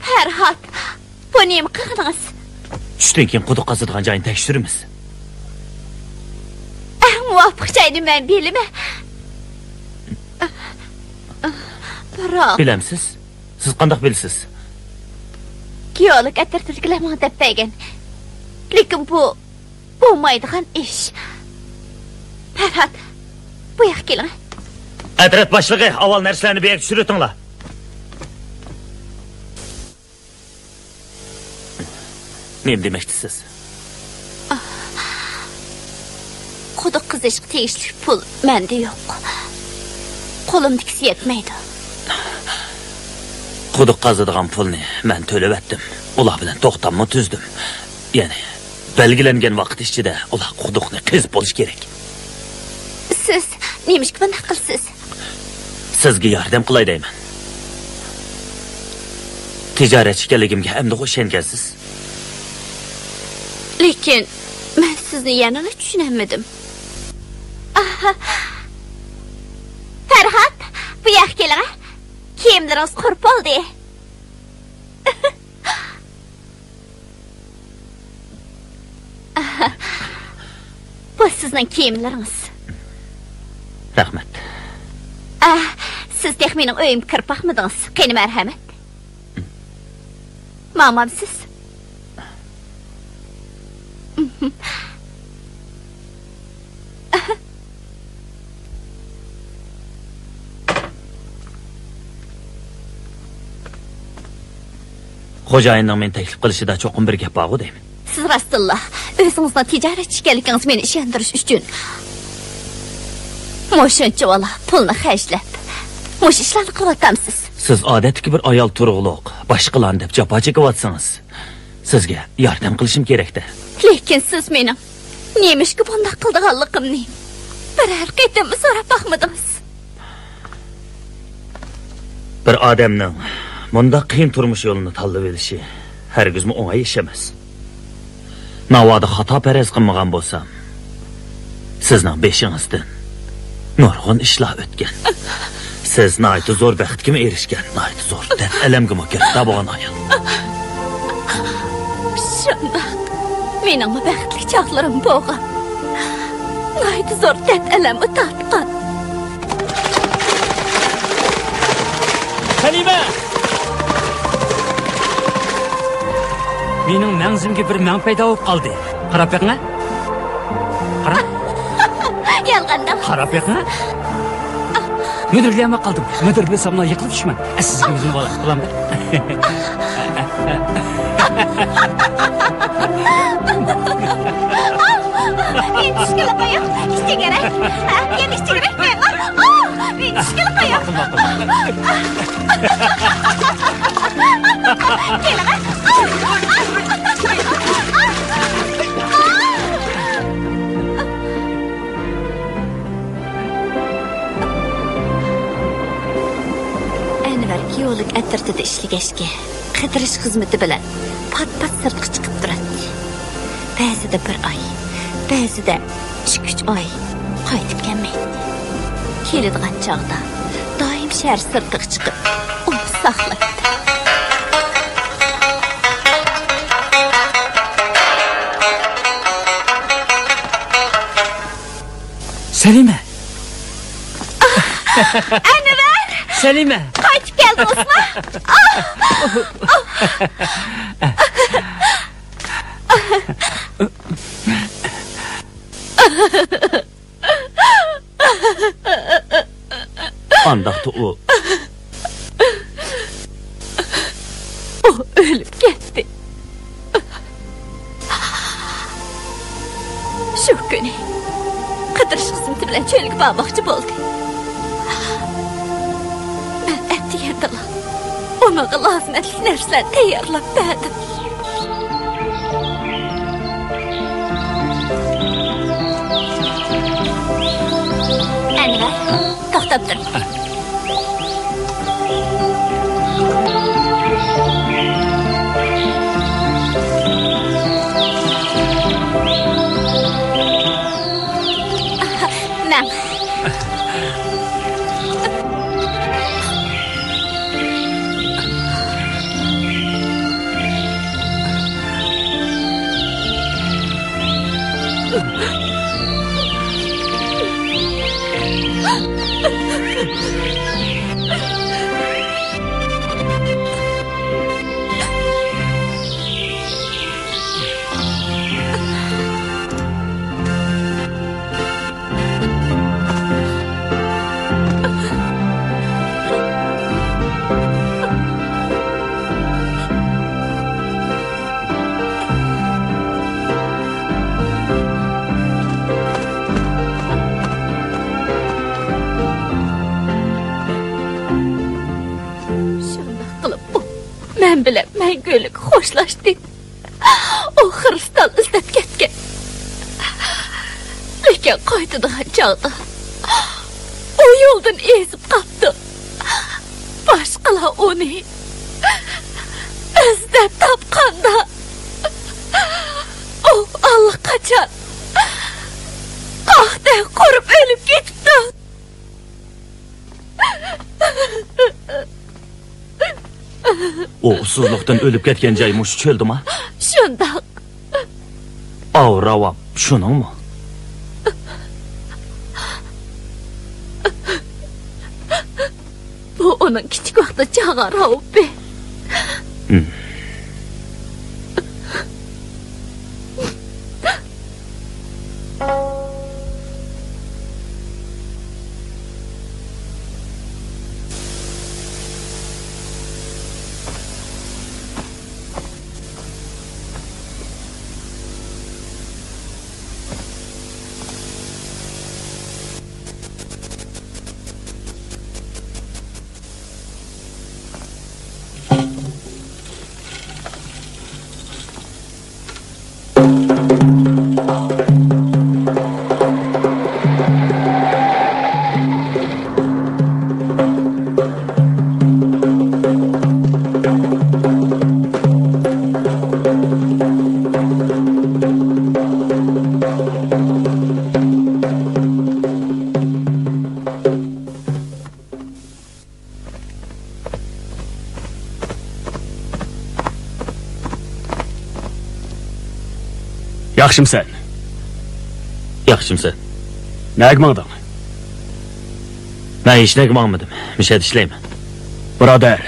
پەرھات، بۇ نېمە قىلغىنىڭىز؟ چۈشتىن كېيىن قۇدۇق قازىدىغان جاينى تەكشۈرىمىز. ئۇ جاينى مەن بىلىمەن. بىراق. بىلەمسىز؟ سىز قانداق بىلىسىز؟ گېئولوگ ئەترىتىدىكىلەر ماڭا دەپ بەرگەن. لېكىن بۇ بولمايدىغان ئىش. پەرھات، بۇ ياققا كېلىڭ. ئەترەت باشلىقى، ئاۋۋال نەرسىلەرنى بۇ يەرگە چۈشۈرۈۋېتىڭلار. نېمە دېمەكچىسىز؟ قۇدۇق قېزىشقا تېگىشلىك پۇل مەندە يوق. قولۇمدىكىسى يەتمەيدۇ. قۇدۇق قازىدىغان پۇلنى مەن تۆلەۋەتتىم. ئۇلار بىلەن توختاممۇ تۈزدۈم. يەنى، بەلگىلەنگەن ۋاقىت ئىچىدە ئۇلار قۇدۇقنى قېزىپ بولۇشى كېرەك. سىز نېمىشقا بۇنداق قىلىسىز؟ سىزگە ياردەم قىلاي دەيمەن. تىجارەتچى ئىكەنلىكىمگە ئەمدىغۇ ئىشەنگەنسىز؟ لېكىن مەن سىزنى يەنىلا چۈشىنەلمىدىم. ئاھ. پەرھات، بۇ ياققا كېلىڭە. كىيىملىرىڭىز قۇرۇپ بولدى. بۇ سىزنىڭ كىيىملىرىڭىز. رەھمەت. ئە، سىز تېخى مېنىڭ ئۆيۈمگە كىرىپ باقمىدىڭىز. قېنى، مەرھەمەت. ماڭمامسىز؟ خوجايىننىڭ مېنى تەكلىپ قىلىشىدا چوقۇم بىر گەپ بارغۇ دەيمەن. سىز راستتىنلا ئۆزىڭىزنىڭ تىجارەتچى ئىكەنلىكىڭىزنى مېنى ئىشەندۈرۈش ئۈچۈن مۇشۇنچىۋالا پۇلنى خەجلەپ، مۇشۇ ئىشلارنى قىلىۋاتامسىز؟ سىز ئادەتتىكى بىر ئايال تۇرۇقلۇق، باشقىلارنى دەپ جاپا چېكىۋاتسىڭىز، سىزگە ياردەم قىلىشىم كېرەكتە. لېكىن سىز مېنىڭ نېمىشقا بۇنداق قىلىدىغانلىقىمنى بىرەر قېتىممۇ سوراپ باقمىدىڭىز. بىر ئادەمنىڭ مۇنداق قىيىن تۇرمۇش يولىنى تاللىۋېلىشى ھەرگىزمۇ ئوڭاي ئىش ئەمەس. ناۋادا خاتا پەرەز قىلمىغان بولسام، سىزنىڭ بېشىڭىزدىن نۇرغۇن ئىشلار ئۆتكەن. سىز ناھايىتى زور بەختكىمۇ ئېرىشكەن، ناھايىتى زور دەرد-ئەلەمگىمۇ گىرىپتار بولغان ئايال. شۇنداق. مېنىڭمۇ بەختلىك چاغلىرىم بولغان. ناھايىتى زور دەرد-ئەلەممۇ تارتقان. سەلىمە! مېنىڭ مەڭزىمگە بىر مەڭ پەيدا بولۇپ قالدى. قاراپ بېقىڭە. قارا. يالغانداق. قاراپ بېقىڭە. مۈدۈر بىلەنمۇ قالدىم. مۈدۈر بىلسەملا يىقىلىپ چۈشىمەن. ئە، سىزگە يۈزۈم بولا. بولامدۇ؟ مېنى چۈشكىلى قويۇڭ. كىچىكرەك. ھە، يەنە كىچىكرەك قويۇڭ. مېنى چۈشكىلى قويۇڭ. ماقۇل، ماقۇل. كېلىڭە. ئەنۋەر گېئولوگ ئەترىتىدە ئىشلىگەچكە، قىدىرىش خىزمىتى بىلەن پات-پات سىرتقا چىقىپ تۇراتتى. بەزىدە بىر ئاي، بەزىدە ئىككى-ئۈچ ئاي قايتىپ كەلمەيتتى. كېلىدىغان چاغدا دائىم شەھەر سىرتىغا چىقىپ، ئۇنى ساقلايتتى. سەلىمە! ئەنۋەر! سەلىمە! قايتىپ كەلدىڭىزمۇ؟ ئانداقتا ئۇ. ئۇ ئۆلۈپ كەتتى. شۇ كۈنى قىدىرىش خىزمىتى بىلەن چۆلگە بارماقچى بولدى. مەن ئەتىگەندىلا ئۇنىڭغا لازىمەتلىك نەرسىلەرنى تەييارلاپ بەردىم. ئەنۋەر، توختاپ تۇر. مەن. مەڭگۈلۈك خوشلاشتى. ئۇ خىرىستال ئىزدەپ كەتكەن. لېكىن قايتىدىغان چاغدا ئۇ يولدىن ئېزىپ قاپتۇ. باشقىلار ئۇنى ئىزدەپ تاپقاندا، ئۇ ئاللىقاچان قاقتەك قۇرۇپ ئۆلۈپ كېتىپتۇ. ئۇ ئۇسسۇزلۇقتىن ئۆلۈپ كەتكەن جاي مۇشۇ چۆلدىما؟ شۇنداق. ئاۋۇ راۋاب شۇنىڭمۇ؟ بۇ ئۇنىڭ كىچىك ۋاقتىدا چالغان راۋابى. ھىم. ياخشىمسەن؟ ياخشىمسەن؟ نەگە ماڭدىڭ؟ مەن ھېچنەگە ماڭمىدىم. مۇشۇ يەردە ئىشلەيمەن. بۇرادەر،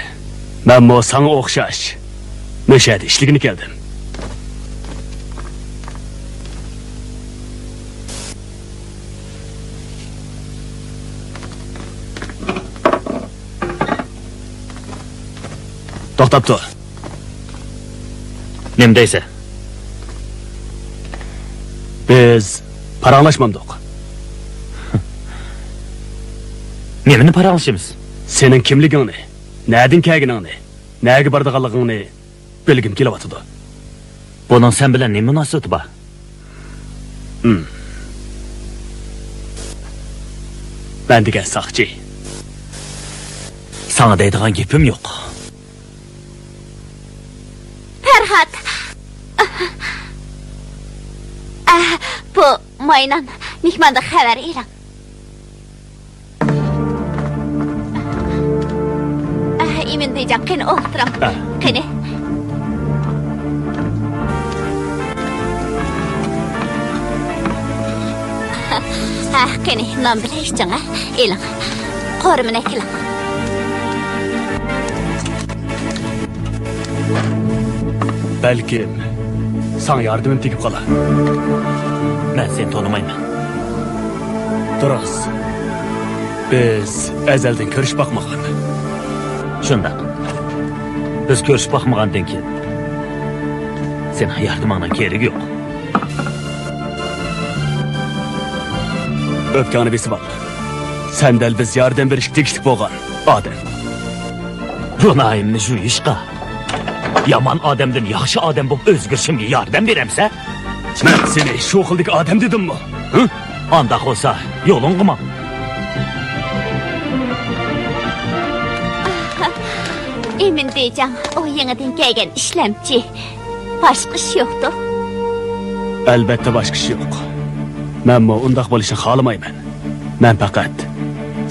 مەنمۇ ساڭا ئوخشاش مۇشۇ يەردە ئىشلىگىلى كەلدىم. توختاپ تۇر. نېمە دەيسەن؟ بىز پاراڭلاشمامدۇق؟ نېمىنى پاراڭلىشىمىز؟ سېنىڭ كىملىكىڭنى، نەدىن كەلگىنىڭنى، نەگە بارىدىغانلىقىڭنى بىلگۈم كېلىۋاتىدۇ. بۇنىڭ سەن بىلەن نېمە مۇناسىۋىتى بار؟ ھىم. مەن دېگەن ساقچى. ساڭا دەيدىغان گېپىم يوق. پەرھات. ئە، بۇ ماينان، مېھماندىن خەۋەر ئېلىڭ. ئە، ئىمىندىجان، قېنى ئولتۇرۇڭ. ئە. قېنى. ھە، قېنى، نان بىلەن ئىچىڭ، ھە. ئېلىڭ. قورۇمىنى ئەكېلىڭ. بەلكىم، ساڭا ياردىمىم تېگىپ قالار. مەن سېنى تونۇمايمەن. دۇرۇس. بىز ئەزەلدىن كۆرۈشۈپ باقمىغان. شۇنداق. بىز كۆرۈشۈپ باقمىغاندىن كېيىن، سېنىڭ ياردىمىڭنىڭ كېرىكى يوق. ئۆپكەڭنى بېسىۋال. سەن دەل بىز ياردەم بېرىشكە تېگىشلىك بولغان ئادەم. گۇناھىمنى جۇيۇشقا، يامان ئادەمدىن ياخشى ئادەم بولۇپ ئۆزگىرىشىمگە ياردەم بېرەمسەن؟ مەن سېنى شۇ خىلدىكى ئادەم دېدىممۇ؟ ھە؟ ئانداق بولسا، يولۇڭغا ماڭ. ئىمىندىجان، ئۇ يېڭىدىن كەلگەن ئىشلەمچى. باشقا ئىش يوقتۇ؟ ئەلۋەتتە باشقا ئىش يوق. مەنمۇ ئۇنداق بولۇشىنى خالىمايمەن. مەن پەقەت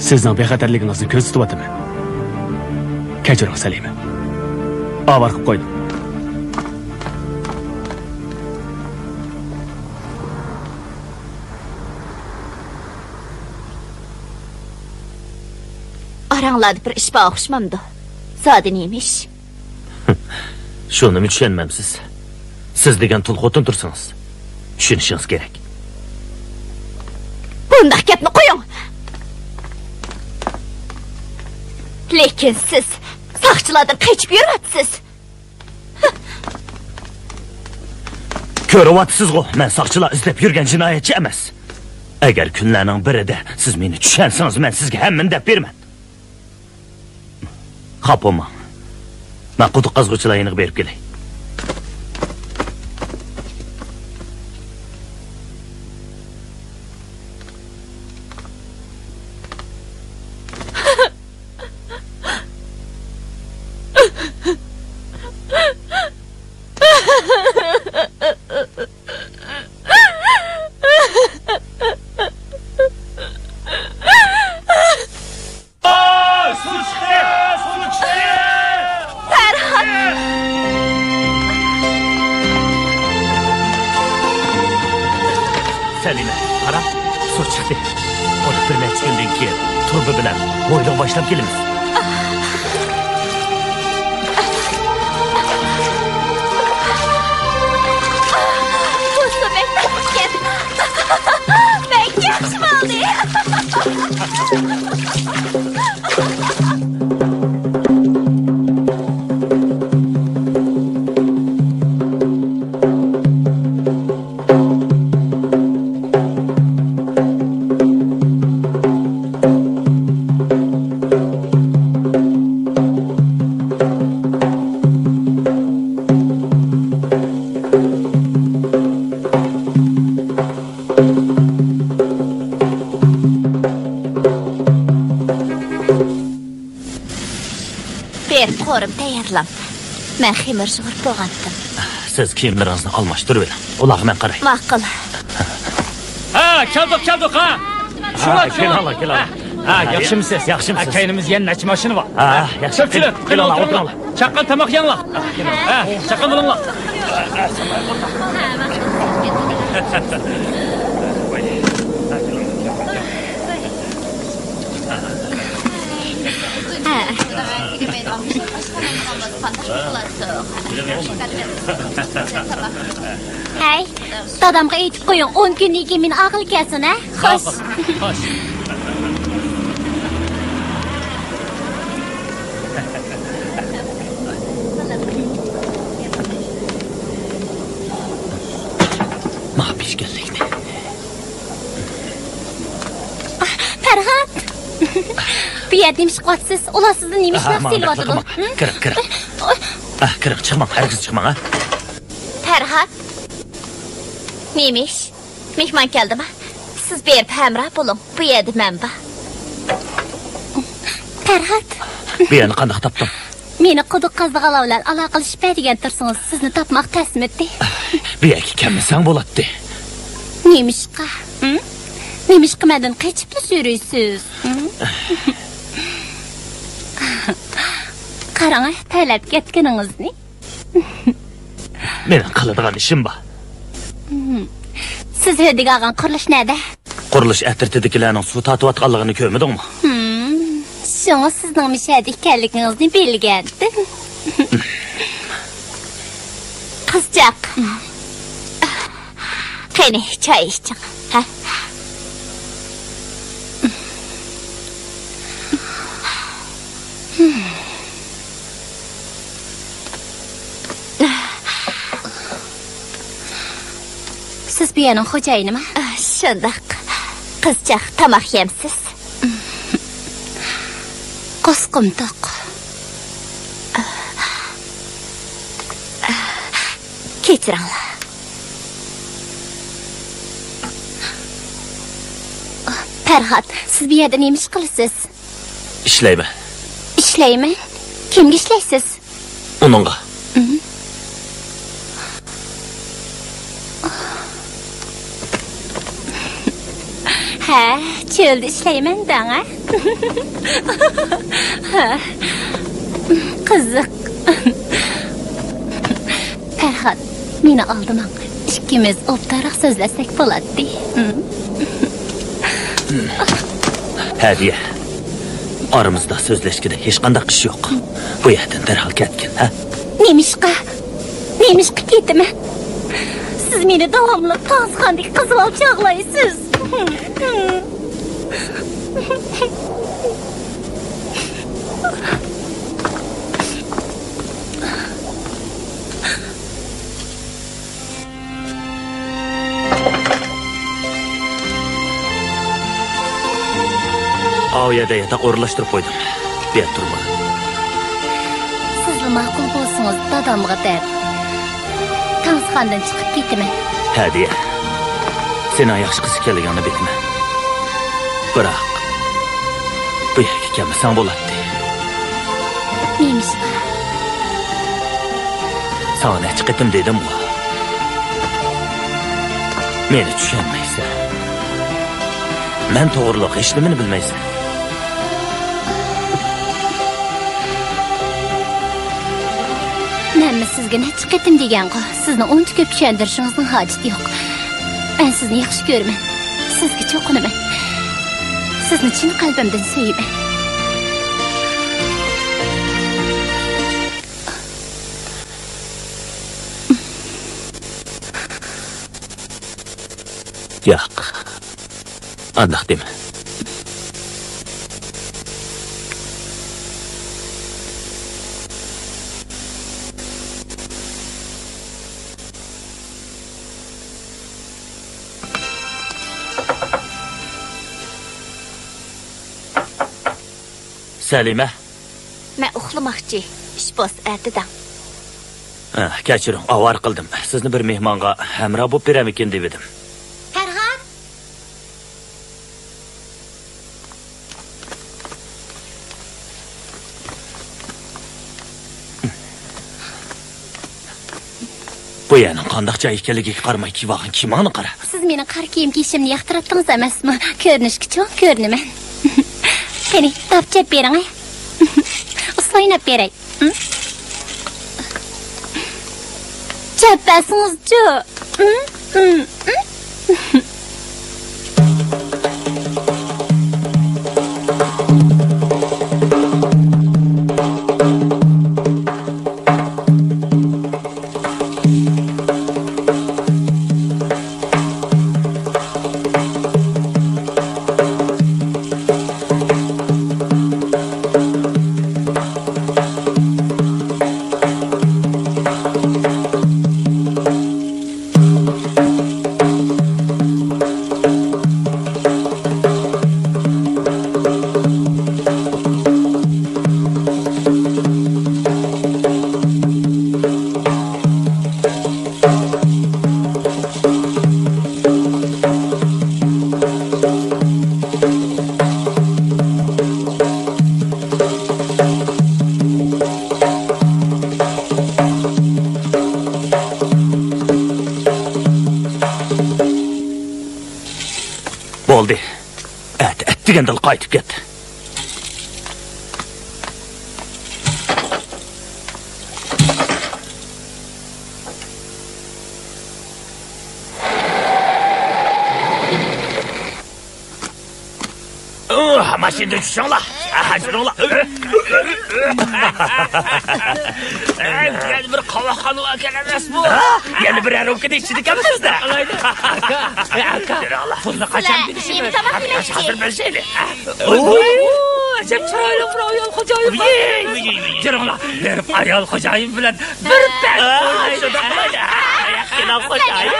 سىزنىڭ بىخەتەرلىكىڭىزنى كۆزىتىۋاتىمەن. كەچۈرۈڭ، سەلىمە. ئاۋارە قىلىپ قويدۇم. ئاراڭلاردا بىر ئىش بار ئوخشىمامدۇ؟ زادى نېمە ئىش؟ شۇنىمۇ چۈشەنمەمسىز؟ سىز دېگەن تۇل خوتۇن تۇرسىڭىز، چۈشىنىشىڭىز كېرەك. بۇنداق گەپنى قويۇڭ! لېكىن سىز ساقچىلاردىن قېچىپ يۈرۈۋاتىسىز. كۆرۈۋاتىسىزغۇ، مەن ساقچىلار ئىزدەپ يۈرگەن جىنايەتچى ئەمەس. ئەگەر كۈنلەرنىڭ بىرىدە سىز مېنى چۈشەنسىڭىز، مەن سىزگە ھەممىنى دەپ بېرىمەن. خاپا بولماڭ. مەن قۇدۇق قازغۇچىلار يېنىغا بېرىپ كېلەي. سۇ چىقتى! سۇ چىقتى! پەرھات! سەلىمە، قارا، سۇ چىقتى. ئۇنى بىر نەچچە كۈندىن كېيىن تۇرۇبا بىلەن ھويلىغا باشلاپ كېلىمىز. بۇ سۇ بەك تاتلىقكەن. بەك ياخشى بولدى. بېرىپ قورۇم تەييارلاڭ. مەن خېمىر سۇغۇرۇپ بولغانتىم. سىز كىيىملىرىڭىزنى ئالماشتۇرۇۋېلىڭ. ئۇلارغا مەن قاراي. ماقۇل. ھە، كەلدۇق، كەلدۇق، ھە. شۇڭا، ھە، شۇڭا. كېلىڭلار، كېلىڭلار. ھە، ياخشىمۇسىز؟ ياخشىمۇسىز؟ ھە، كەينىمىزدە يەنە نەچچە ماشىنا بار. ھە، ياخشى. كۆپچىلىك، كېلىڭلار، كېلىڭلار، ئولتۇرۇڭلار. ئولتۇرۇڭلار. چاققان تاماق يەڭلار. ھە، چاققان بولۇڭلار. ھەي، دادامغا ئېيتىپ قويۇڭ، ئون كۈندىن كېيىن مېنى ئالغىلى كەلسۇن، ھە؟ خوش. خوش. ماڭا پىشكەنلىكنى. پەرھات! بۇ يەردە نېمە ئىش قىلىۋاتىسىز؟ ئۇلار سىزدىن نېمە ئىش مەقسەت ئېلىۋاتىدۇ؟ كىرىڭ، كىرىڭ. ئاھ، كىرىڭ، چىقماڭ، ھەرگىز چىقماڭ، ھە؟ پەرھات! نېمە ئىش؟ مېھمان كەلدىما؟ سىز بېرىپ ھەمراھ بولۇڭ، بۇ يەردە مەن بار. پەرھات! بۇ يەرنى قانداق تاپتىڭ؟ مېنى قۇدۇق قازىدىغانلار بىلەن ئالاقىلىشىپ بەر دېگەن تۇرسىڭىز، سىزنى تاپماق تەسمىدى. بۇ يەرگە كەلمىسەڭ بولاتتى. نېمىشقا؟ ھىم؟ نېمىشقا مەندىن قېچىپلا يۈرىسىز؟ ھىم؟ قاراڭ، تەرلەپ كەتكىنىڭىزنى. مېنىڭ قىلىدىغان ئىشىم بار. ھىم. سىز ھۆددىگە ئالغان قۇرۇلۇش نەدە؟ قۇرۇلۇش ئەترىتىدىكىلەرنىڭ سۇ تارتىۋاتقانلىقىنى كۆرمىدىڭمۇ؟ ھىم، شۇڭا سىزنىڭ مۇشۇ يەردە ئىكەنلىكىڭىزنى بىلگەنتىم. قىزچاق، قېنى، چاي ئىچىڭ، ھە؟ سىز بۇ يەرنىڭ خوجايىنىما؟ شۇنداق. قىزچاق، تاماق يەمسىز؟ قورسىقىم توق. كەچۈرۈڭلار. پەرھات، سىز بۇ يەردە نېمە ئىش قىلىسىز؟ ئىشلەيمەن. ئىشلەيمەن؟ كىمگە ئىشلەيسىز؟ ئۇنىڭغا. ھە، چۆلدە ئىشلەيمەن دەڭ، ھە؟ قىزىق. پەرھات، مېنى ئالدىماڭ. ئىككىمىز ئوبدانراق سۆزلەشسەك بولاتتى. ھەدىيە، ئارىمىزدا سۆزلەشكۈدەك ھېچقانداق ئىش يوق. بۇ يەردىن دەرھال كەتكىن، ھە؟ نېمىشقا؟ نېمىشقا كېتىمەن؟ سىز مېنى داۋاملىق تاڭسىخاندىكى قىز بالا چاغلايسىز. ئاۋۇ يەردە ياتاق ئورۇنلاشتۇرۇپ قويدۇم. بۇ يەردە تۇرما. سىز ماقۇل بولسىڭىز، دادامغا دەپ، تاڭسىخاندىن چىقىپ كېتىمەن. ھەدىيە، سېنىڭ ياخشى قىز ئىكەنلىكىڭنى بىلىمەن. بىراق، بۇ يەرگە كەلمىسەڭ بولاتتى. نېمىشقا؟ ساڭا نەچچە قېتىم دېدىمغۇ. مېنى چۈشەنمەيسەن. مەن توغرۇلۇق ھېچنېمىنى بىلمەيسەن. مەنمۇ سىزگە نەچچە قېتىم دېگەنغۇ، سىزنى ئۇنچە كۆپ چۈشەندۈرۈشىڭىزنىڭ ھاجىتى يوق. مەن سىزنى ياخشى كۆرىمەن. سىزگە چوقۇنىمەن. سىزنى چىن قەلبىمدىن سۆيىمەن. ياق، ئانداق دېمە. سەلىمە. مەن ئۇخلىماقچى. ئىش بولسا ئەتە دەڭ. ھە، كەچۈرۈڭ، ئاۋارە قىلدىم. سىزنى بىر مېھمانغا ھەمراھ بولۇپ بېرەمىكىن دېۋىدىم. پەرھات! بۇ يەرنىڭ قانداق جاي ئىكەنلىكىگە قارىماي كىيىۋالغان كىيىمىڭنى قارا. سىز مېنىڭ قارا كىيىم كىيىشىمنى ياقتۇراتتىڭىز ئەمەسمۇ؟ كۆرۈنۈشكە چوڭ كۆرۈنىمەن. قېنى، داپ چەپ بېرىڭ، ھە؟ ئۇسسۇل ئويناپ بېرەي. چەپ بەرسىڭىزچۇ؟ بولدى. ئەتە ئەتىگەندىلا قايتىپ كەت. ئۇھ، ماشىنىدىن چۈشۈڭلار. ھە، جۈرۈڭلار. ئەي، يەنە بىر قاۋاقخانىغا ئەكەلەمەسمۇ؟ ھە؟ يەنە بىر رومكىنى ئىچىدىكەنمىز بىزدە. ئالايدۇ. ئاكا، ئاكا، جۈرۈڭلار. پۇلنى قاچان بېرىشىمىز؟ نېمە تاماق يېمەكچى؟ ھازىر بېرىشەيلى. ئوي، ئەجەب چىرايلىق بىر ئايال خوجايىن بار. ئۇي، ئۇي، ئۇي، ئۇي. جۈرۈڭلار، بېرىپ ئايال خوجايىن بىلەن بىر پەس ئوينايلى. شۇنداق قىلايلى. ئايال خوجايىن.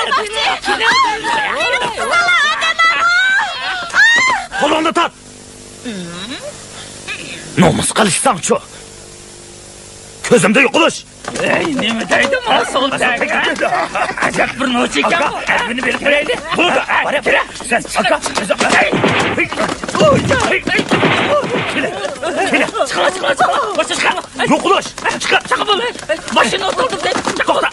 قولۇڭنى تارت! نومۇس قىلىشساڭچۇ؟ كۆزۈمدە يوقىلىش! ئەي، نېمە دەيدۇ ماسۇلدەك؟ ئەجەب بىر نوچى ئىكەن. ئەرۋىنى بېرىپ بېرەيلى. بولدى، بارە، بېرە. سەن ئاكا، كېلە، كېلە، چىقىڭلار، چىقىڭلار، چىقىڭلار. يوقىلىش! چىقىڭ، چىقىڭ، بولدى. ماشىنا ئولتۇردۇم دەپ. توختا.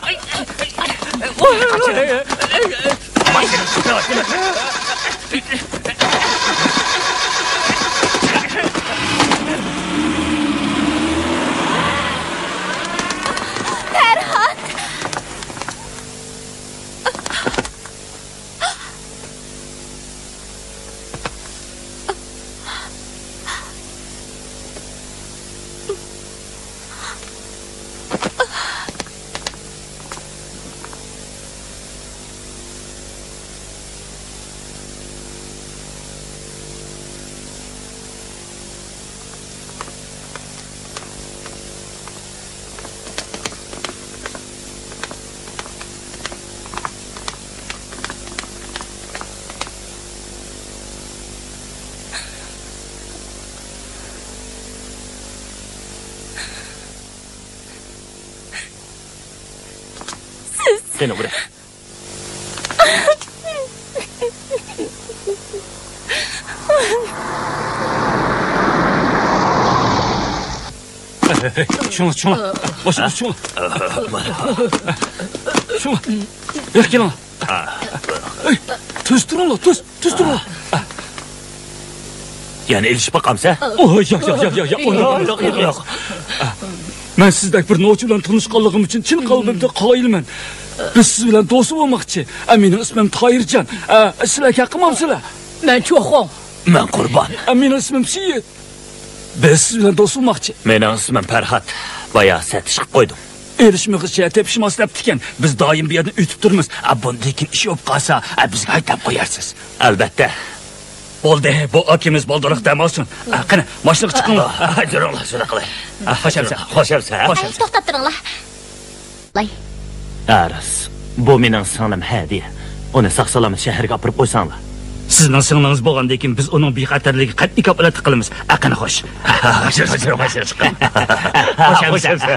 پەرھات! Seni buraya. شۇڭا، شۇڭا. باشقا شۇڭا. شۇڭا. ياق، كېلىڭ. ئەي، تۈز تۇرۇڭلار، تۈز، تۈز تۇرۇڭلار. يەنە ئېلىشىپ باقامسە؟ ئوي، ياق، ياق، ياق، ياق، ياق، ئۇنداق ياق، ياق، ياق. مەن سىزدەك بىر نوچى بىلەن تونۇشقانلىقىم ئۈچۈن چىن قەلبىمدىن قايىلمەن. بىز سىز بىلەن دوست بولماقچى. ئە، مېنىڭ ئىسمىم تاھىرجان. ئە، سىلەر كەلگەنمامسىلەر؟ مەن چوخۇڭ. مەن قۇربان. ئە، مېنىڭ ئىسمىم سېيىت. بىز سىز بىلەن دوست بولماقچى. مېنىڭ ئىسمىم پەرھات. بايا سەتىش قىلىپ قويدۇم. ئېلىشمىغۇچە تېپىشماس دەپتىكەن. بىز دائىم بۇ يەردىن ئۆتۈپ تۇرىمىز. ئە، بۇندىن كېيىن ئىش بولۇپ قالسا، ئە، بىزگە ھەيدەپ قويارسىز. ئەلۋەتتە. بولدى، بۇ ئاكىمىز بالدۇرراق دەم ئالسۇن. ئە، قېنى، ماشىنىغا چىقىڭلار. ئە، يۈرۈڭلار، شۇنداق قىلاي. ئە، خوش ئەمسە. خوش ئەمسە. ئە، توختاپ تۇرۇڭلار. ئەرز، بۇ مېنىڭ سىڭلىم ھەدىيە. ئۇنى ساق-سالامەت شەھەرگە ئاپىرىپ قويساڭلار. سىزنىڭ سىڭلىڭىز بولغاندىن كېيىن بىز ئۇنىڭ بىخەتەرلىكىگە قەتئىي كاپالەتلىك قىلىمىز. ئە، قېنى، خوش. خوش، خوش، خوش، چىقىڭ. خوش ئەمسە.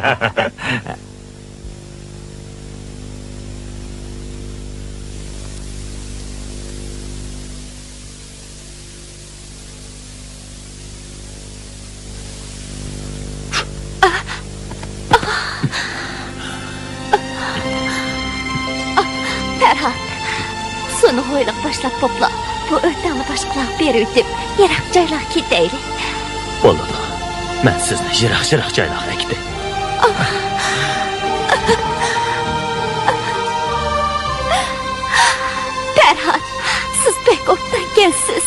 پەرھات، سۇنى ھويلىغا باشلاپ بوپلا، بۇ ئۆتەڭنى باشقىلارغا بېرىۋېتىپ، يىراق جايلارغا كېتەيلى. بولىدۇ. مەن سىزنى يىراق-يىراق جايلارغا ئەكېتەي. پەرھات، سىز بەك ئوبدانكەنسىز.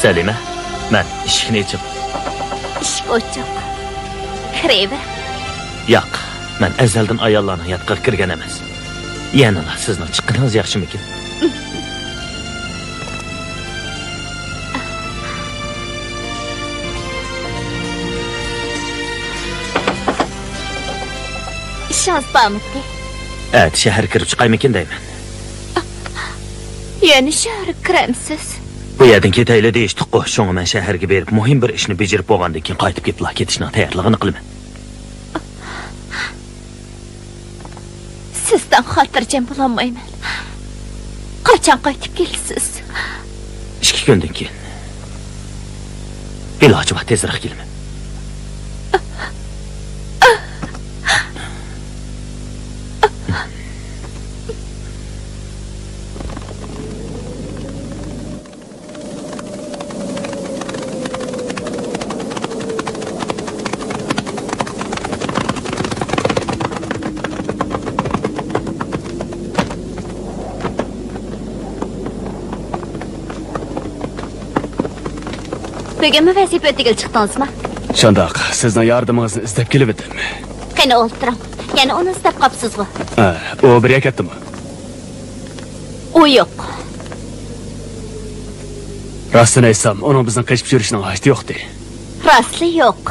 سەلىمە، مەن ئىشىكنى ئېچىپ. ئىشىك ئوچۇق. كىرىۋېرىڭ. ياق، مەن ئەزەلدىن ئاياللارنىڭ ياتىقىغا كىرگەن ئەمەس. يەنىلا سىزنىڭ چىققىنىڭىز ياخشىمىكىن؟ ئىشىڭىز بارمىدى؟ ئەتە شەھەرگە كىرىپ چىقايمىكىن دەيمەن. يەنە شەھەرگە كىرەمسىز؟ بۇ يەردىن كېتەيلى دېيىشتۇققۇ، شۇڭا مەن شەھەرگە بېرىپ مۇھىم بىر ئىشنى بېجىرىپ بولغاندىن كېيىن قايتىپ كېلىپلا كېتىشنىڭ تەييارلىقىنى قىلىمەن. سىزدىن خاتىرجەم بولالمايمەن. قاچان قايتىپ كېلىسىز؟ ئىككى كۈندىن كېيىن. ئىلاجى بار، تېزرەك كېلىمەن. بۈگۈنمۇ ۋەزىپە ئۆتىگىلى چىقتىڭىزمۇ؟ شۇنداق، سىزنىڭ ياردىمىڭىزنى ئىزدەپ كېلىۋىدىم. قېنى ئولتۇرۇڭ. يەنە ئۇنى ئىزدەپ قاپسىزغۇ؟ ھە، ئۇ بىر يەرگە كەتتىمۇ؟ ئۇ يوق. راستىنى ئېيتسام، ئۇنىڭ بىزنىڭ قېچىپ يۈرۈشنىڭ ھاجىتى يوقتى. راستلا يوق.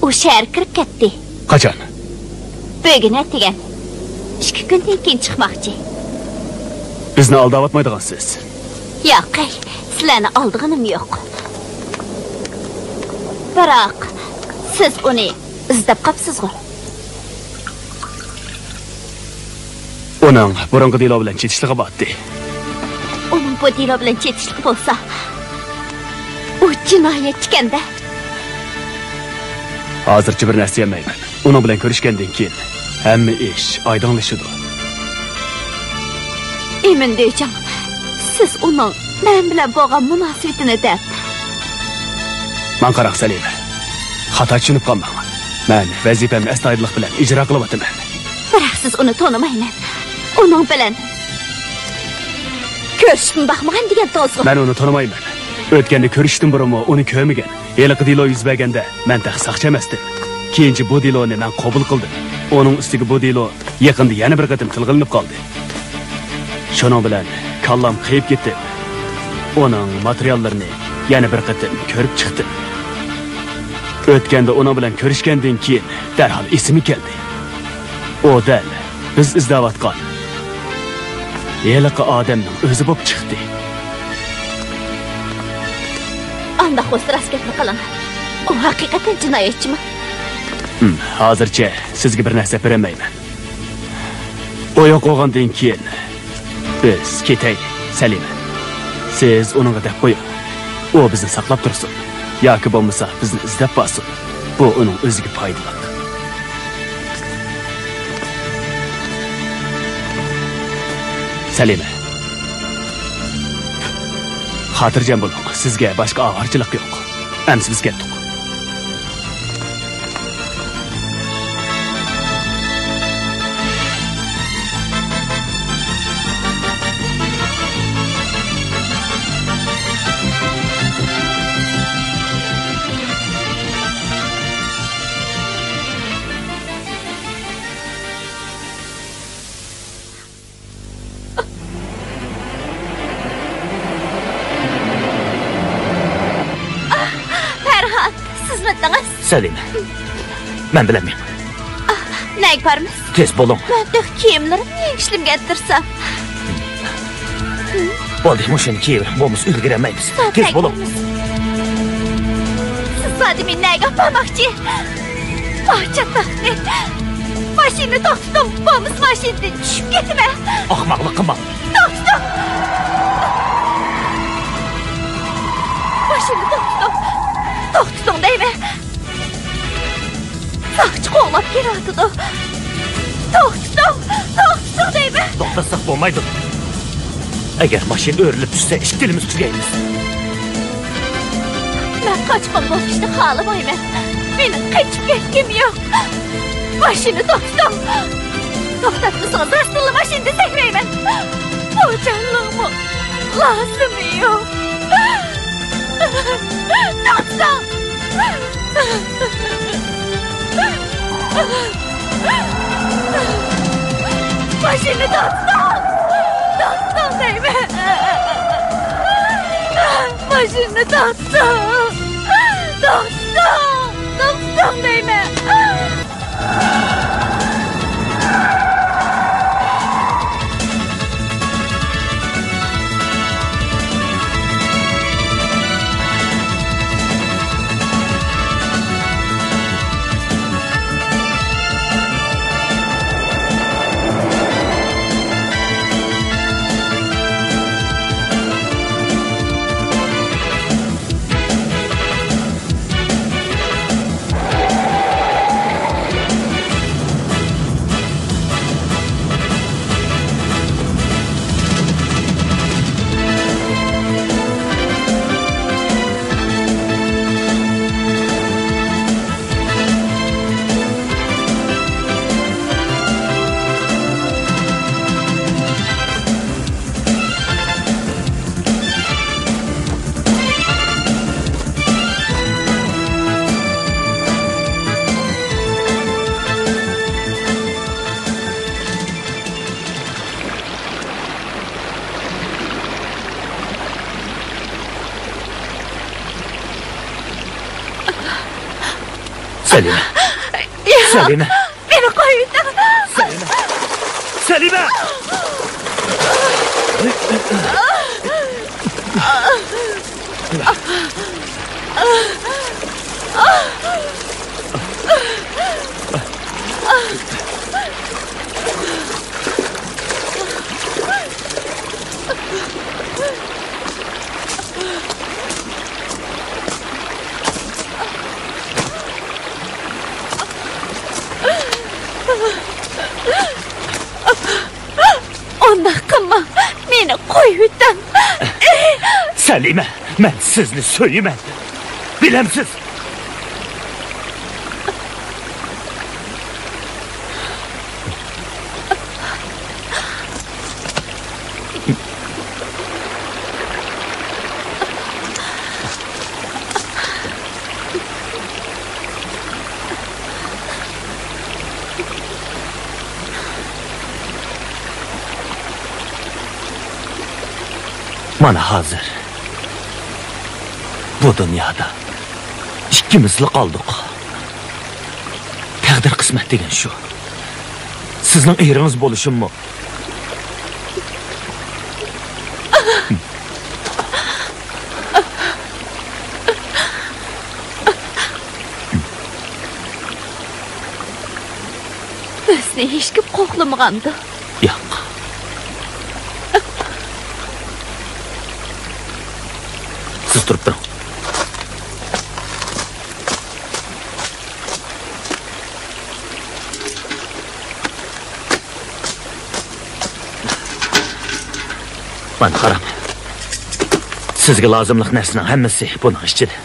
ئۇ شەھەرگە كىرىپ كەتتى. قاچان؟ بۈگۈن ئەتىگەن. ئىككى كۈندىن كېيىن چىقماقچى. بىزنى ئالداۋاتمايدىغانسىز؟ ياق، سىلەرنى ئالدىغىنىم يوق. بىراق، سىز ئۇنى ئىزدەپ قاپسىزغۇ؟ ئۇنىڭ بۇرۇنقى دېلو بىلەن چېتىشلىقى بارتتى. ئۇنىڭ بۇ دېلو بىلەن چېتىشلىقى بولسا، ئۇ جىنايەتچىكەن-دە. ھازىرچە بىر نەرسە دېيەلمەيمەن. ئۇنىڭ بىلەن كۆرۈشكەندىن كېيىن ھەممە ئىش ئايدىڭلىشىدۇ. ئىمىن دېجاڭ، سىز ئۇنىڭ مەن بىلەن بولغان مۇناسىۋىتىنى دەپ. ماڭا قاراڭ، سەلىمە. خاتا چۈشىنىپ قالماڭ. مەن ۋەزىپەمنى ئەستايىدىللىق بىلەن ئىجرا قىلىۋاتىمەن. بىراق سىز ئۇنى تونۇمايمەن. ئۇنىڭ بىلەن كۆرۈشۈپمۇ باقمىغان دېگەن توزغۇ. مەن ئۇنى تونۇمايمەن. ئۆتكەندە كۆرۈشۈشتىن بۇرۇنمۇ ئۇنى كۆرمىگەن. ھېلىقى دېلو يۈز بەرگەندە مەن تېخى ساقچى ئەمەستىم. كېيىنچە بۇ دېلونى مەن قوبۇل قىلدىم. ئۇنىڭ ئۈستىگە بۇ دېلو يېقىندا يەنە بىر قېتىم تىلغا ئېلىنىپ قالدى. شۇنىڭ بىلەن كاللام قېيىپ كېتىپ، ئۇنىڭ ماتېرىياللىرىنى يەنە بىر قېتىم كۆرۈپ چىقتىم. ئۆتكەندە ئۇنىڭ بىلەن كۆرۈشكەندىن كېيىن دەرھال ئېسىمگە كەلدى. ئۇ دەل بىز ئىزدەۋاتقان ھېلىقى ئادەمنىڭ ئۆزى بولۇپ چىقتى. ئانداق بولسا راست گەپنى قىلىڭ. ئۇ ھەقىقەتەن جىنايەتچىمۇ؟ ھىم، ھازىرچە سىزگە بىر نەرسە بېرەلمەيمەن. ئۇ يوق بولغاندىن كېيىن بىز كېتەيلى، سەلىمە. سىز ئۇنىڭغا دەپ قويۇڭ. ئۇ بىزنى ساقلاپ تۇرسۇن. ياكى بولمىسا بىزنى ئىزدەپ بارسۇن. بۇ ئۇنىڭ ئۆزىگە پايدىلىق. سەلىمە. خاتىرجەم بولۇڭ، سىزگە باشقا ئاۋارىچىلىق يوق. ئەمسە بىز كەتتۇق. پەرھات، سىزمىدىڭىز؟ سەلىمە، مەن بىلەن مېڭىڭ. نەگە بارىمىز؟ تېز بولۇڭ. مەن تېخى كىيىملىرىمنى يېڭىشلىمىگە ئەتتۈرسەم. بولدى، مۇشۇنى كىيىۋېرىڭ، بولمىسا ئۈلگۈرەلمەيمىز. تېز بولۇڭ. سىز زادى مېنى نەگە ئاپارماقچى؟ ۋاھ چاتاقنى! ماشىنىنى توختىتىڭ، بولمىسا ماشىنىدىن چۈشۈپ كېتىمەن. ئاخماقلىق قىلماڭ. توختىتىڭ! ماشىنىنى توختىتىڭ! توختىتىڭ دەيمەن! ساقچى قوغلاپ كېلىۋاتىدۇ. توختىتىڭ! توختىتىڭ دەيمەن! توختاتساق بولمايدۇ. ئەگەر ماشىنا ئۆرۈلۈپ چۈشسە، ئىككىلىمىز تۈگەيمىز. مەن قاچقۇن بولۇشنى خالىمايمەن. مېنىڭ قېچىپ كەتكۈم يوق. ماشىنا توختىتىڭ! توختاتمىسىڭىز، راستتىنلا ماشىنىدىن سەكرەيمەن. بۇ جانلىقمۇ لازىمى يوق. توختىتىڭ! ماشىنىنى توختىتىڭ! توختىتىڭ دەيمەن! ماشىنىنى توختىتىڭ! توختىتىڭ! توختىتىڭ دەيمەن! سەلىمە. يا. سەلىمە. مېنى قويۇۋېتىڭ. سەلىمە! سەلىمە! ئۇنداق قىلماڭ، مېنى قويۇۋېتىڭ. سەلىمە، مەن سىزنى سۆيىمەن. بىلەمسىز؟ مانا ھازىر بۇ دۇنيادا ئىككىمىزلا قالدۇق. تەقدىر قىسمەت دېگەن شۇ. سىزنىڭ ئېرىڭىز بولۇشۇممۇ، بىزنى ھېچكىم قوغلىمىغاندۇ؟ ياق. سىز تۇرۇپ بېرىڭ. مانا قاراڭ. سىزگە لازىملىق نەرسىنىڭ ھەممىسى بۇنىڭ ئىچىدە.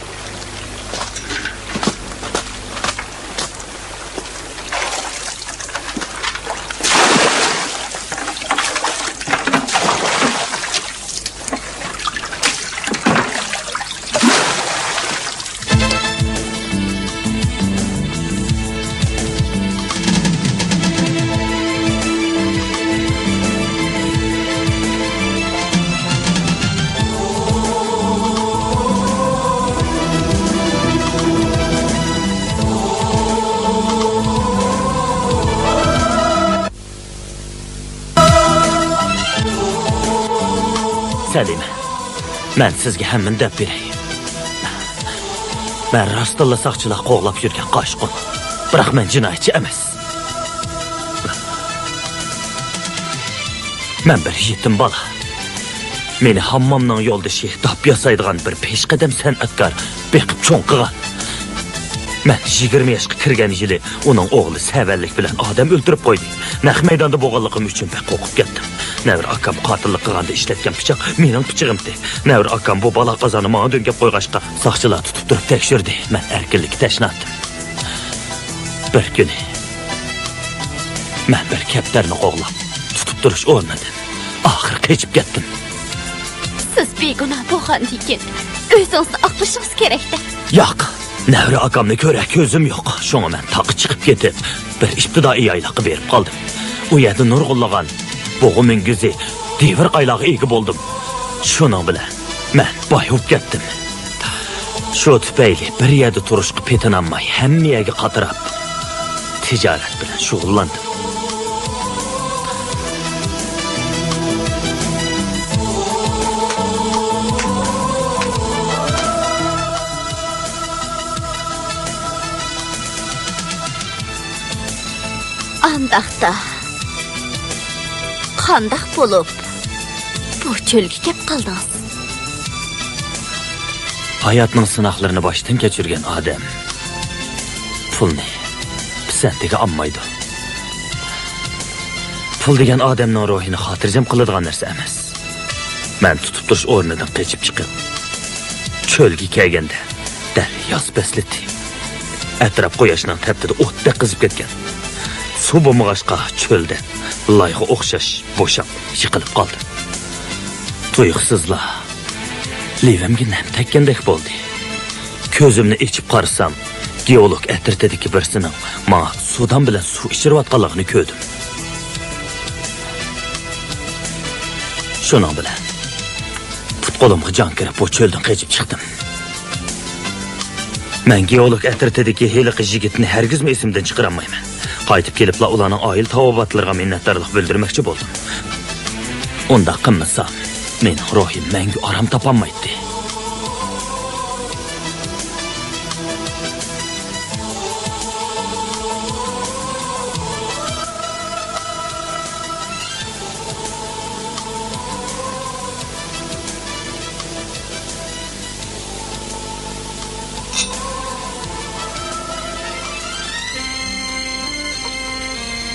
سەلىمە، مەن سىزگە ھەممىنى دەپ بېرەي. مەن راستتىنلا ساقچىلار قوغلاپ يۈرگەن قاچقۇن. بىراق مەن جىنايەتچى ئەمەس. مەن بىر يېتىم بالا. مېنى ھاممامنىڭ يولدىشى، داپ ياسايدىغان بىر پېشقەدەم سەنئەتكار بېقىپ چوڭ قىلغان. مەن يىگىرمە ياشقا كىرگەن يىلى ئۇنىڭ ئوغلى سەۋەنلىك بىلەن ئادەم ئۆلتۈرۈپ قويدى. نەق مەيداندا بولغانلىقىم ئۈچۈن بەك قورقۇپ كەتتىم. نەۋرە ئاكام قاتىللىق قىلغاندا ئىشلەتكەن پىچاق مېنىڭ پىچىقىمتى. نەۋرە ئاكام بۇ بالا قازانى ماڭا دۆڭگەپ قويغاچقا، ساقچىلار تۇتۇپ تۇرۇپ تەكشۈردى. مەن ئەركىنلىككە تەشنا ئىدىم. بىر كۈنى مەن بىر كەپتەرنى قوغلاپ، تۇتۇپ تۇرۇش ئورنىدىن ئاخىر قېچىپ كەتتىم. سىز بىگۇناھ بولغاندىكىن، ئۆزىڭىزنى ئاقلىشىڭىز كېرەكتى. ياق، نەۋرە ئاكامنى كۆرەر كۆزۈم يوق. شۇڭا مەن تاغقا چىقىپ كېتىپ، بىر ئىپتىدائىي يايلاققا بېرىپ قالدىم. ئۇ يەردە نۇرغۇنلىغان بۇغا مۈڭگۈزى، دېۋىر قايلارغا ئىگە بولدۇم. شۇنىڭ بىلەن مەن باي بولۇپ كەتتىم. شۇ تۈپەيلى بىر يەردە تۇرۇشقا پېتىنالماي، ھەممە يەرگە قاتراپ، تىجارەت بىلەن شۇغۇللاندىم. ئانداقتا، قانداق بولۇپ بۇ چۆلگە كەپ قالدىڭىز؟ ھاياتنىڭ سىناقلىرىنى باشتىن كەچۈرگەن ئادەم پۇلنى پىسەنتىگە ئالمايدۇ. پۇل دېگەن ئادەمنىڭ روھىنى خاتىرجەم قىلىدىغان نەرسە ئەمەس. مەن تۇتۇپ تۇرۇش ئورنىدىن قېچىپ چىقىپ، چۆلگە كەلگەندە، دەل ياز پەسلى ئىدى. ئەتراپ قۇياشنىڭ تەپتىدە ئوتتەك قىزىپ كەتكەن. سۇ بولمىغاچقا، چۆلدە لايغا ئوخشاش بوشاپ، يىقىلىپ قالدىم. تۇيۇقسىزلا لېۋىمگە نەم تەگكەندەك بولدى. كۆزۈمنى ئېچىپ قارىسام، گېئولوگ ئەترىتىدىكى بىرسىنىڭ ماڭا سۇدان بىلەن سۇ ئىچۈرۈۋاتقانلىقىنى كۆردۈم. شۇنىڭ بىلەن پۇت-قولۇمغا جان كىرىپ، بۇ چۆلدىن قېچىپ چىقتىم. مەن گېئولوگ ئەترىتىدىكى ھېلىقى يىگىتنى ھەرگىزمۇ ئېسىمدىن چىقىرالمايمەن. قايتىپ كېلىپلا ئۇلارنىڭ ئائىلە تاۋابىئاتلىرىغا مىننەتدارلىق بىلدۈرمەكچى بولدۇم. ئۇنداق قىلمىسام، مېنىڭ روھىم مەڭگۈ ئارام تاپالمايتتى.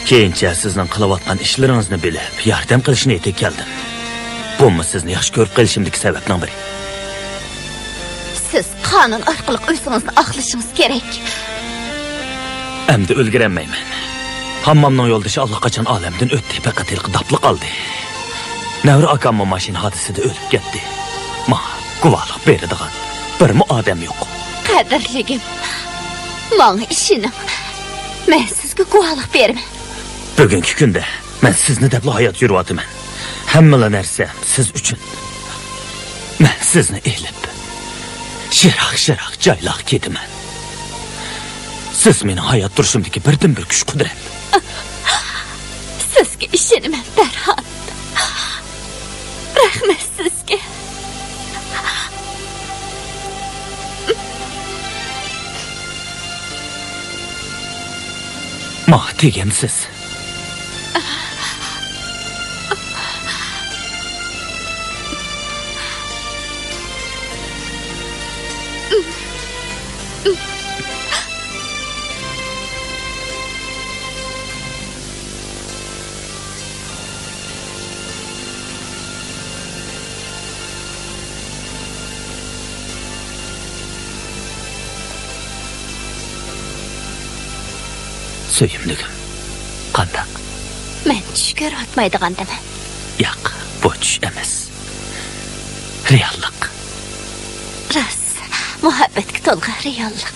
كېيىنچە سىزنىڭ قىلىۋاتقان ئىشلىرىڭىزنى بىلىپ، ياردەم قىلىش نىيىتىگە كەلدىم. بۇمۇ سىزنى ياخشى كۆرۈپ قېلىشىمدىكى سەۋەبنىڭ بىرى. سىز قانۇن ئارقىلىق ئۆزىڭىزنى ئاقلىشىڭىز كېرەك. ئەمدى ئۈلگۈرەلمەيمەن. ھاممامنىڭ يولدىشى ئاللىقاچان ئالەمدىن ئۆتتى، پەقەت ھېلىقى داپلا قالدى. نەۋرە ئاكاممۇ ماشىنا ھادىسىسىدە ئۆلۈپ كەتتى. ماڭا گۇۋاھلىق بېرىدىغان بىرمۇ ئادەم يوق. قەدىرلىكىم، ماڭا ئىشىنىڭ. مەن سىزگە گۇۋاھلىق بېرىمەن. بۈگۈنكى كۈندە مەن سىزنى دەپلا ھايات يۈرۈۋاتىمەن. ھەممىلا نەرسەم سىز ئۈچۈن. مەن سىزنى ئېلىپ، يىراق-يىراق جايلارغا كېتىمەن. سىز مېنىڭ ھايات تۇرۇشۇمدىكى بىردىنبىر كۈچ-قۇدرەت. سىزگە ئىشىنىمەن، پەرھات. رەھمەت سىزگە. ماڭا تېگەمسىز. سۆيۈملۈكۈم، قانداق؟ مەن چۈش كۆرۈۋاتمايدىغاندىمەن؟ ياق، بۇ چۈش ئەمەس. رېئاللىق. راست، مۇھەببەتكە تولغان رېئاللىق.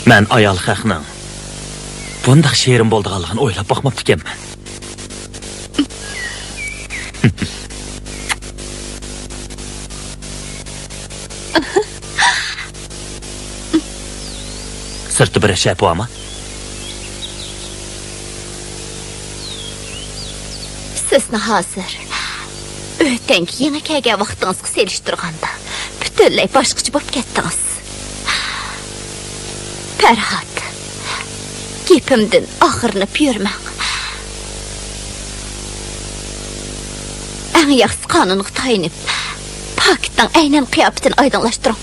مەن ئايال خەقنىڭ بۇنداق شېرىن بولىدىغانلىقىنى ئويلاپ باقماپتىكەنمەن. سىرتتا بىرەر شەپە بارمۇ؟ سىزنى ھازىر ئۆتەڭگە يېڭى كەلگەن ۋاقتىڭىزغا سېلىشتۇرغاندا پۈتۈنلەي باشقىچە بولۇپ كەتتىڭىز. پەرھات، گېپىمدىن ئاغرىنىپ يۈرمەڭ. ئەڭ ياخشىسى قانۇنغا تايىنىپ، پاكىتنىڭ ئەينەن قىياپىتىنى ئايدىڭلاشتۇرۇڭ.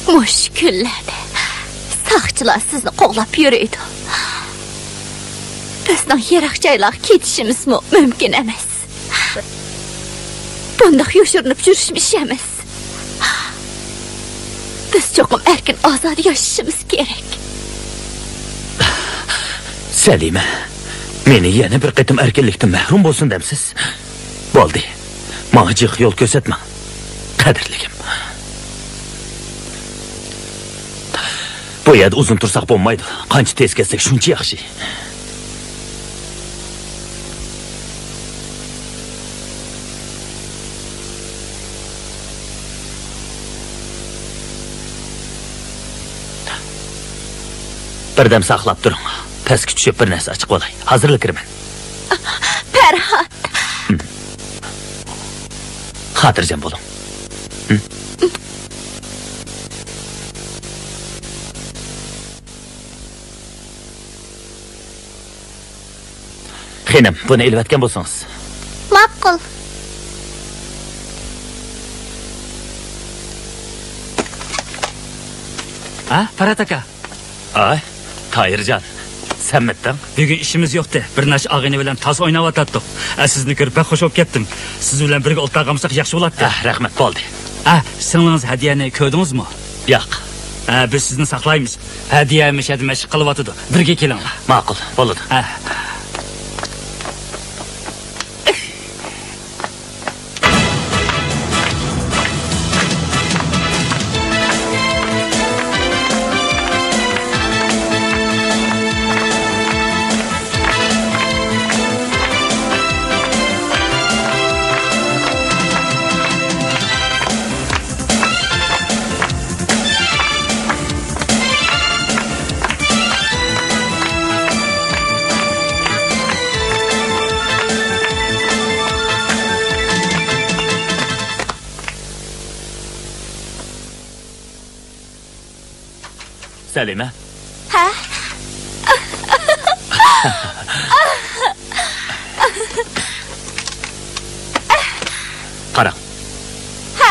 مۇشۇ كۈنلەردە ساقچىلار سىزنى قوغلاپ يۈرىدۇ. بىزنىڭ يىراق جايلارغا كېتىشىمىزمۇ مۇمكىن ئەمەس. بۇنداق يوشۇرۇنۇپ يۈرۈشمۇ ئىش ئەمەس. بىز چوقۇم ئەركىن ئازادە ياشىشىمىز كېرەك. سەلىمە، مېنى يەنە بىر قېتىم ئەركىنلىكتىن مەھرۇم بولسۇن دەمسىز؟ بولدى، ماڭا جىق يول كۆرسەتمەڭ، قەدىرلىكىم. بۇ يەردە ئۇزۇن تۇرساق بولمايدۇ. قانچە تېز كەتسەك، شۇنچە ياخشى. بىردەم ساقلاپ تۇرۇڭ. پەسكە چۈشۈپ، بىر نەرسە ئاچىقىۋالاي. ھازىرلا كىرىمەن. پەرھات! خاتىرجەم بولۇڭ. خېنىم، بۇنى ئېلىۋەتكەن بولسىڭىز. ماقۇل. ھە، پەرھات ئاكا. ئاي، تاھىرجان، سەنمىتىڭ؟ بۈگۈن ئىشىمىز يوقتى. بىر نەچچە ئاغىنە بىلەن تاس ئويناۋاتاتتۇق. ئە، سىزنى كۆرۈپ بەك خۇش بولۇپ كەتتىم. سىز بىلەن بىرگە ئولتۇرغان بولساق ياخشى بولاتتى. ئە، رەھمەت، بولدى. ئە، سىڭلىڭىز ھەدىيەنى كۆردىڭىزمۇ؟ ياق. ئە، بىز سىزنى ساقلايمىز. ھەدىيە مەشەدە مەشىق قىلىۋاتىدۇ. بىرگە كېلىڭلار. ماقۇل، بولىدۇ. ئە. سەلىمە. ھە؟ قاراڭ. ھە؟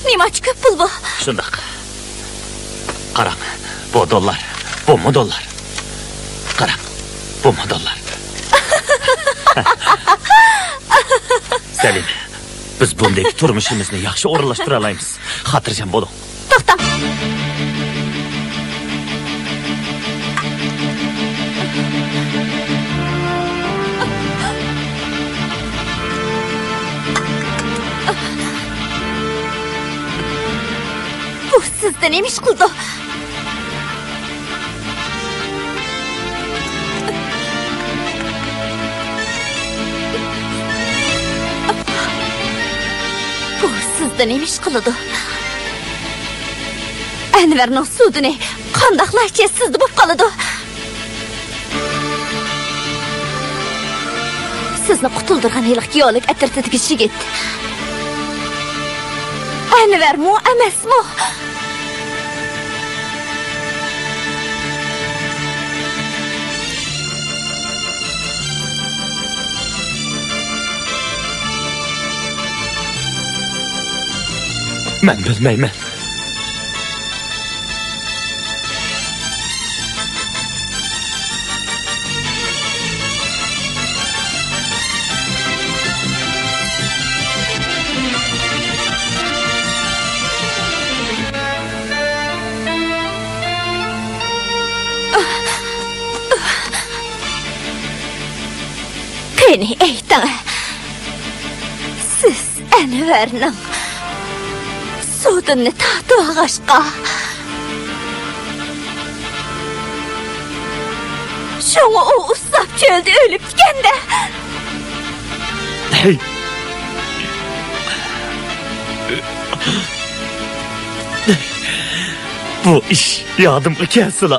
نېمانچە كۆپ پۇل بۇ؟ شۇنداق. قاراڭ، بۇ دوللار، بۇمۇ دوللار. قاراڭ، بۇمۇ دوللار. سەلىمە، بىز بۇندىكى تۇرمۇشىمىزنى ياخشى ئورۇنلاشتۇرالايمىز. خاتىرجەم بولۇڭ. توختاڭ. بۇ سىزدە نېمە ئىش قىلىدۇ؟ بۇ سىزدە نېمە ئىش قىلىدۇ؟ ئەنۋەرنىڭ سۇدىنى قانداقلارچە سىزدە بولۇپ قالىدۇ؟ قۇتۇلدۇرغان ھېلىقى گېئولوگ ئەترىتىدىكى يىگىت. ئەنۋەرمۇ ئەمەسمۇ؟ مەن بىلمەيمەن. قېنى، ئېيتىڭ، سىز ئەنۋەرنىڭ سۇدۇننى تارتىۋالغاچقا، شۇڭا ئۇ ئۇسساپ چۆلدە ئۆلۈپتىكەن-دە. ھەي. بۇ ئىش يادىمغا كەلسىلا،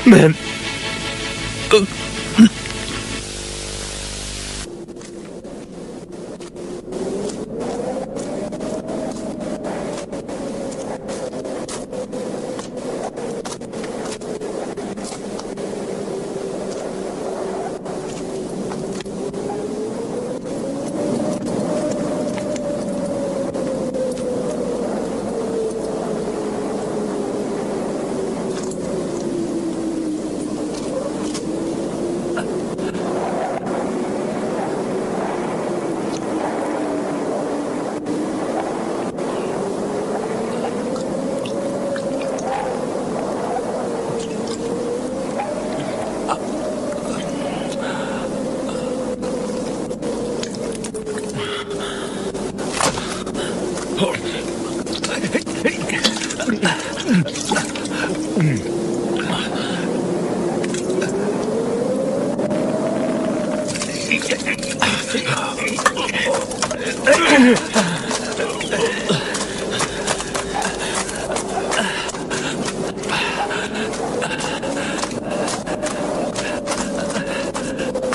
مەن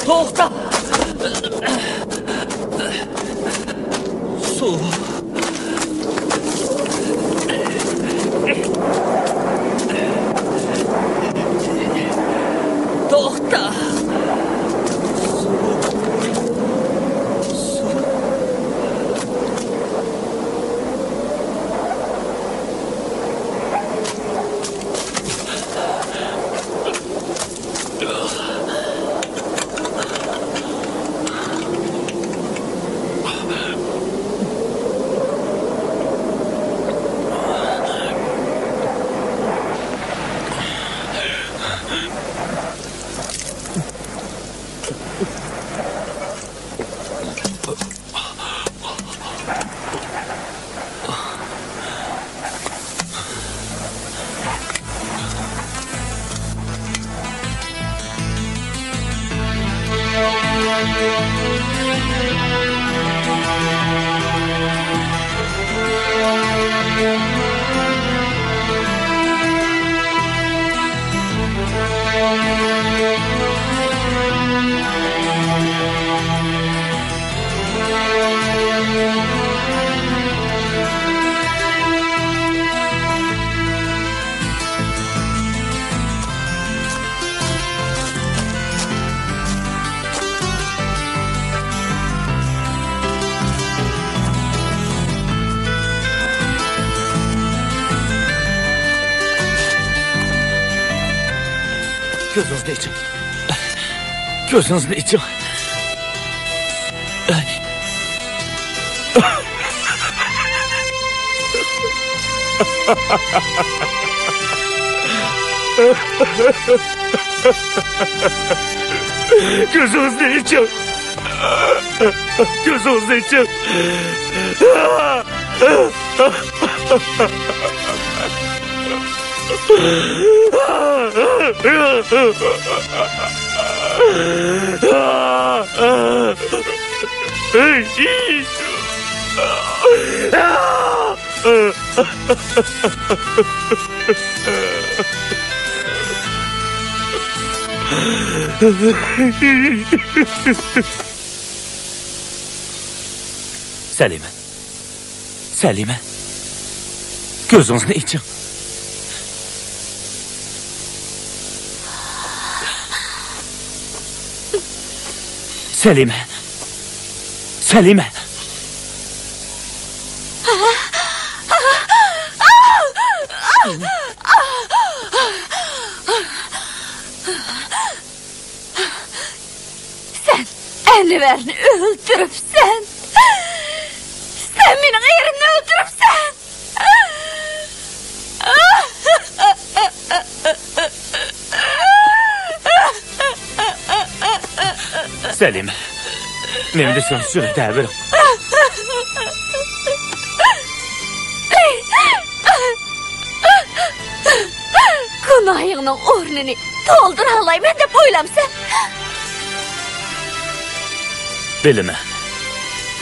توختا! سۇ. توختا! سۇ. سۇ. كۆزىڭىزنى ئېچىڭ. كۆزىڭىزنى ئېچىڭ. كۆزىڭىزنى ئېچىڭ. كۆزىڭىزنى ئېچىڭ. سەلىمە. سەلىمە. كۆزىڭىزنى ئېچىڭ. سەلىمە. سەلىمە. سەن ئەنۋەرنى ئۆلتۈرۈپسەن. سەن مېنىڭ ئېرىمنى ئۆلتۈرۈپسەن. سەلىمە، نېمە دېسەڭ شۇنى دەۋېرىڭ. گۇناھىڭنىڭ ئورنىنى تولدۇرالايمەن دەپ ئويلامسەن؟ بىلىمەن.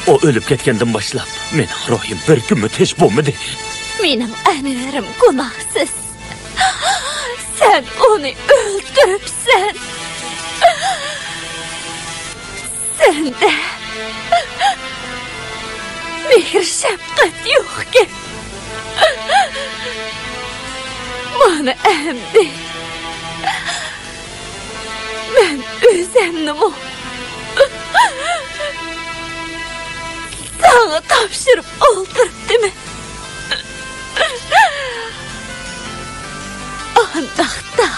ئۇ ئۆلۈپ كەتكەندىن باشلاپ، مېنىڭ روھىم بىر كۈنمۇ تىنچ بولمىدى. مېنىڭ ئەنۋەرىم گۇناھسىز. سەن ئۇنى ئۆلتۈرۈپسەن. سەندە مېھىر-شەپقەت يوقكەن. مانا ئەمدى مەن ئۆزۈمنىمۇ ساڭا تاپشۇرۇپ ئولتۇرۇپتىمەن. ئانداقتا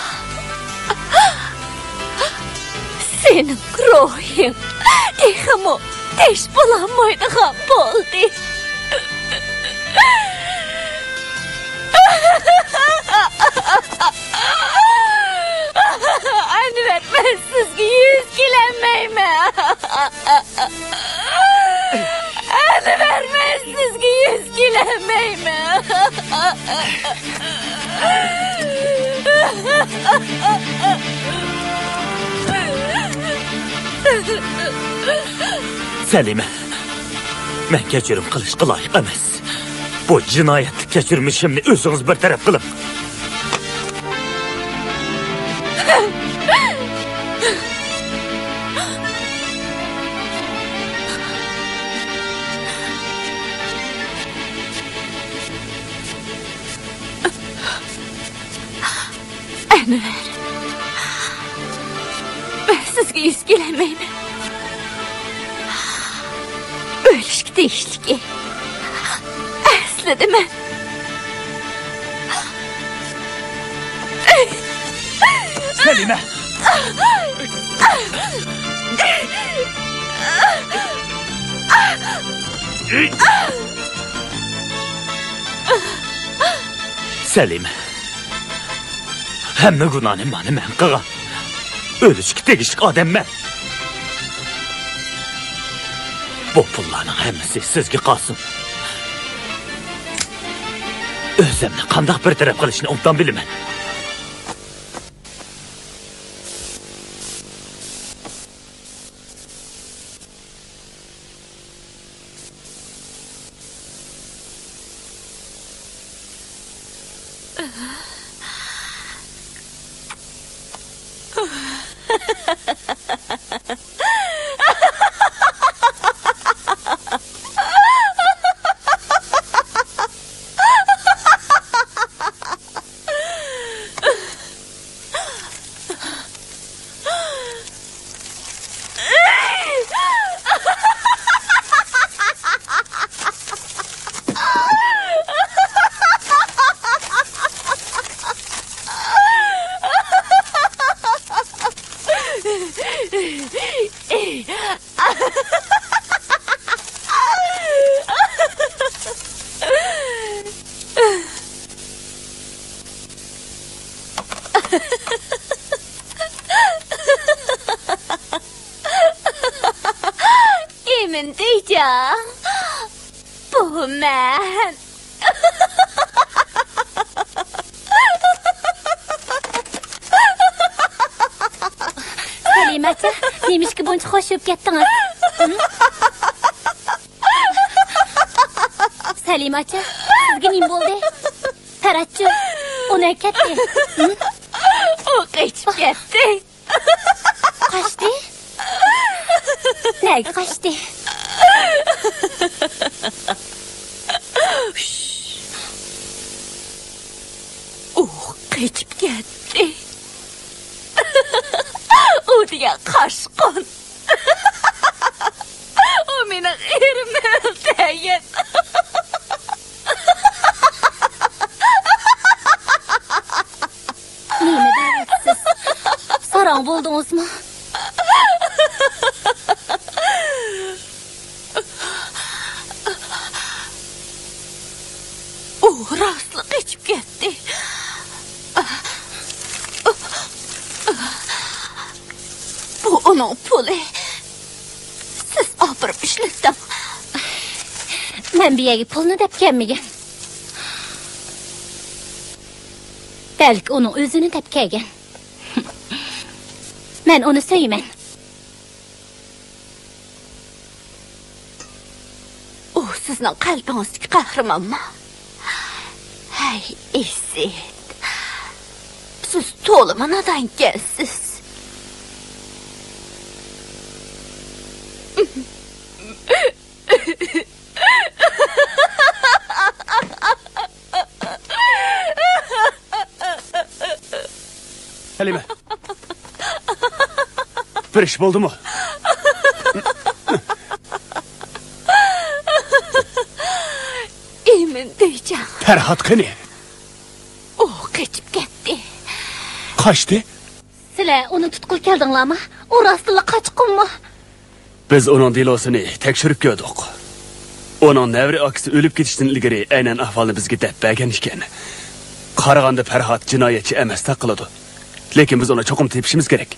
سېنىڭ روھىڭ تېخىمۇ تىنچ بولالمايدىغان بولدى. ئەنۋەر، مەن سىزگە يۈز كېلەلمەيمەن. ئەنۋەر، مەن سىزگە يۈز كېلەلمەيمەن. سەلىمە، مەن كەچۈرۈم قىلىشقا لايىق ئەمەس. بۇ جىنايەتلىك كەچۈرمىشىمنى ئۆزىڭىز بىر تەرەپ قىلىڭ. ئەنۋەر، مەن سىزگە يۈز كېلەلمەيمەن. ئۆلۈشكە تېگىشلىك. ئەسلىدە مەن. سەلىمە! سەلىمە! ھەممە گۇناھنى مانا مەن قىلغان. ئۆلۈشكە تېگىشلىك ئادەممەن. بۇ پۇللارنىڭ ھەممىسى سىزگە قالسۇن. ئۆزۈمنى قانداق بىر تەرەپ قىلىشنى ئوبدان بىلىمەن. ئىمىن دېيجاڭ، بۇ مەن. سەلىمە ئاچا، نېمىشقا بۇنچە خوش بولۇپ كەتتىڭىز؟ ھىم؟ سەلىمە ئاچا، سىزگە نېمە بولدى؟ پەرھاتچۇ، ئۇ نەگە كەتتى؟ ھىم؟ ئۇ قېچىپ كەتتى. نەگە قاچتى؟ ئۇ قېچىپ كەتتى. ئۇ دېگەن قاچقۇن. ئۇ مېنىڭ ئېرىمنى ئۆلتۈرگەن. نېمە دەۋاتىسىز؟ ساراڭ بولدىڭىزمۇ؟ ئۇ راستلا قېچىپ كەتتى. بۇ ئۇنىڭ پۇلى. سىز ئاپىرىپ ئىشلىتىڭ. مەن بۇ يەرگە پۇلنى دەپ كەلمىگەن. بەلكى ئۇنىڭ ئۆزىنى دەپ كەلگەن. مەن ئۇنى سۆيىمەن. ئۇ سىزنىڭ قەلبىڭىزدىكى قەھرىمانمۇ؟ ھەي، ئىسىت. سىز تولىمۇ نادانكەنسىز. ھەلىمە. بىر ئىش بولدىمۇ؟ ئىمىن دۈيجاڭ. پەرھات قېنى؟ ئۇ قېچىپ كەتتى. قاچتى؟ سىلەر ئۇنى تۇتقىلى كەلدىڭلارمۇ؟ ئۇ راستتىنلا قاچقۇنمۇ؟ بىز ئۇنىڭ دېلوسىنى تەكشۈرۈپ كۆردۇق. ئۇنىڭ نەۋرە ئاكىسى ئۆلۈپ كېتىشتىن ئىلگىرى ئەينەن ئەھۋالنى بىزگە دەپ بەرگەن ئىكەن. قارىغاندا پەرھات جىنايەتچى ئەمەستەك قىلىدۇ. لېكىن بىز ئۇنى چوقۇم تېپىشىمىز كېرەك.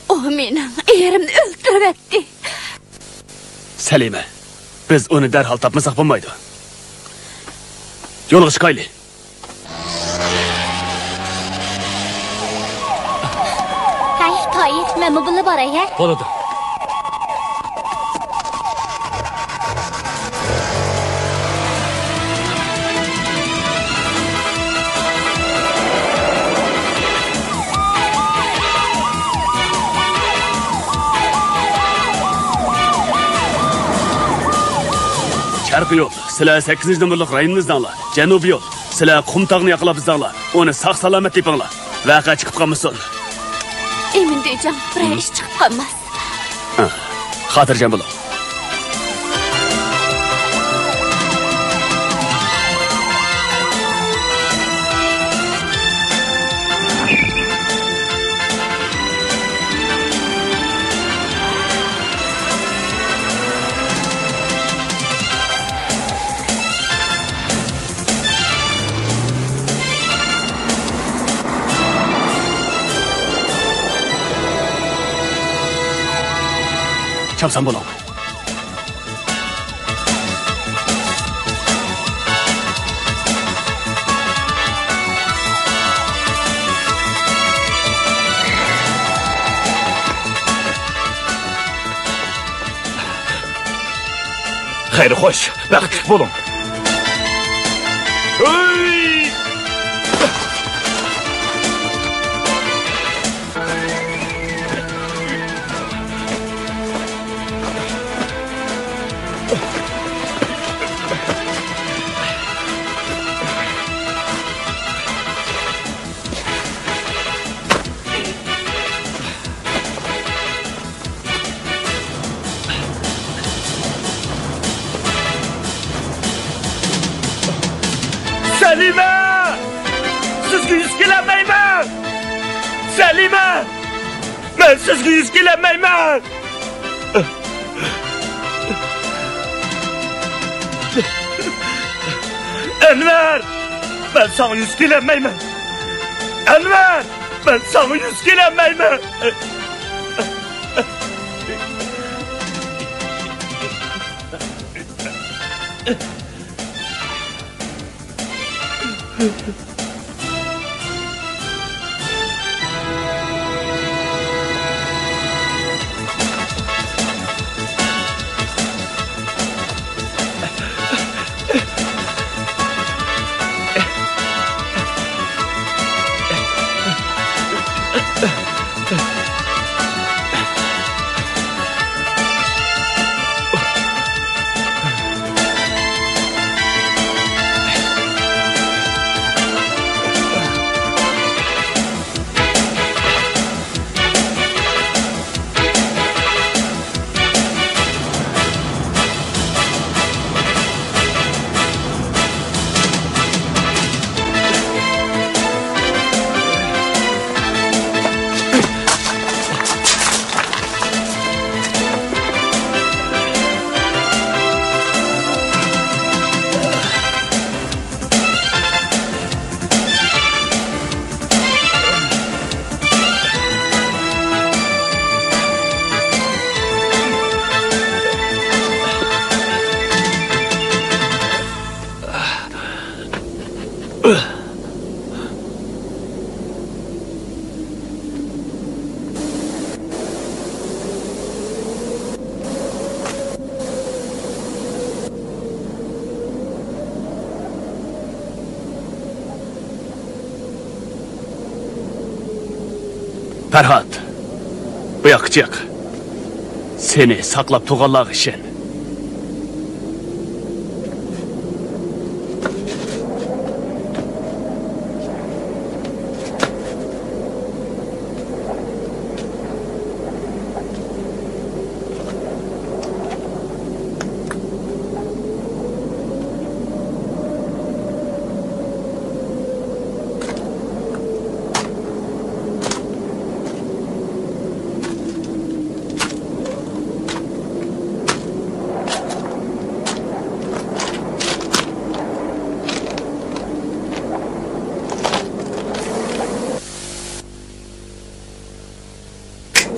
ئۇ مېنىڭ ئېرىمنى ئۆلتۈرۈۋەتتى. سەلىمە، بىز ئۇنى دەرھال تاپمىساق بولمايدۇ. يولغا چىقايلى. ھەي، تايىر، مەنمۇ بىللە باراي، ھە؟ بولىدۇ. شەرقىي يول، سىلەر سەككىزىنچى نومۇرلۇق رايوننى ئىزدەڭلار. جەنۇبىي يول، سىلەر قۇمتاغنى ياقلاپ ئىزدەڭلار. ئۇنى ساق-سالامەت تېپىڭلار. ۋەقە چىقىپ قالمىسۇن. ئىمىن دېجاڭ، بىرەر ئىش چىقىپ قالماس. ھە، خاتىرجەم بولۇڭ. چاپسان بولۇڭ. خەير خوش، بەختلىك بولۇڭ. ھۆي! سەلىمە! سىزگە يۈز كېلەلمەيمەن! سەلىمە! مەن سىزگە يۈز كېلەلمەيمەن! ئەنۋەر! مەن ساڭا يۈز كېلەلمەيمەن! ئەنۋەر! مەن ساڭا يۈز كېلەلمەيمەن! پەرھات، بۇ ياققا چىق. سېنى ساقلاپ تۇرغانلارغا ئىشەن.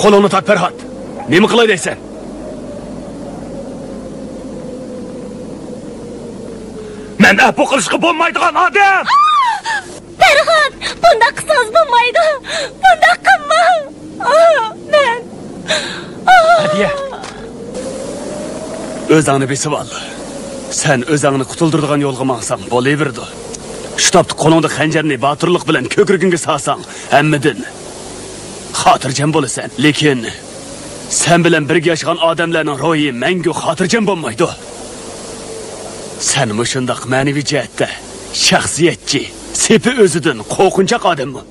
قولۇڭنى تارت، پەرھات. نېمە قىلاي دەيسەن؟ مەن ئەپۇ قىلىشقا بولمايدىغان ئادەم! پەرھات، بۇنداق قىلسىڭىز بولمايدۇ. بۇنداق قىلماڭ. ئاھ، مەن. ئاھ. ھەدىيە. ئۆزۈڭنى بېسىۋال. سەن ئۆزۈڭنى قۇتۇلدۇرىدىغان يولغا ماڭساڭ بولۇۋېرىدۇ. شۇ تاپتا قولۇڭدا خەنجەرنى باتۇرلۇق بىلەن كۆكرىكىڭگە سالساڭ، ھەممىدىن خاتىرجەم بولىسەن. لېكىن سەن بىلەن بىرگە ياشىغان ئادەملەرنىڭ روھى مەڭگۈ خاتىرجەم بولمايدۇ. سەن مۇشۇنداق مەنىۋى جەھەتتە شەخسىيەتچى، سېپى ئۆزىدىن قورقۇنچاق ئادەممۇ؟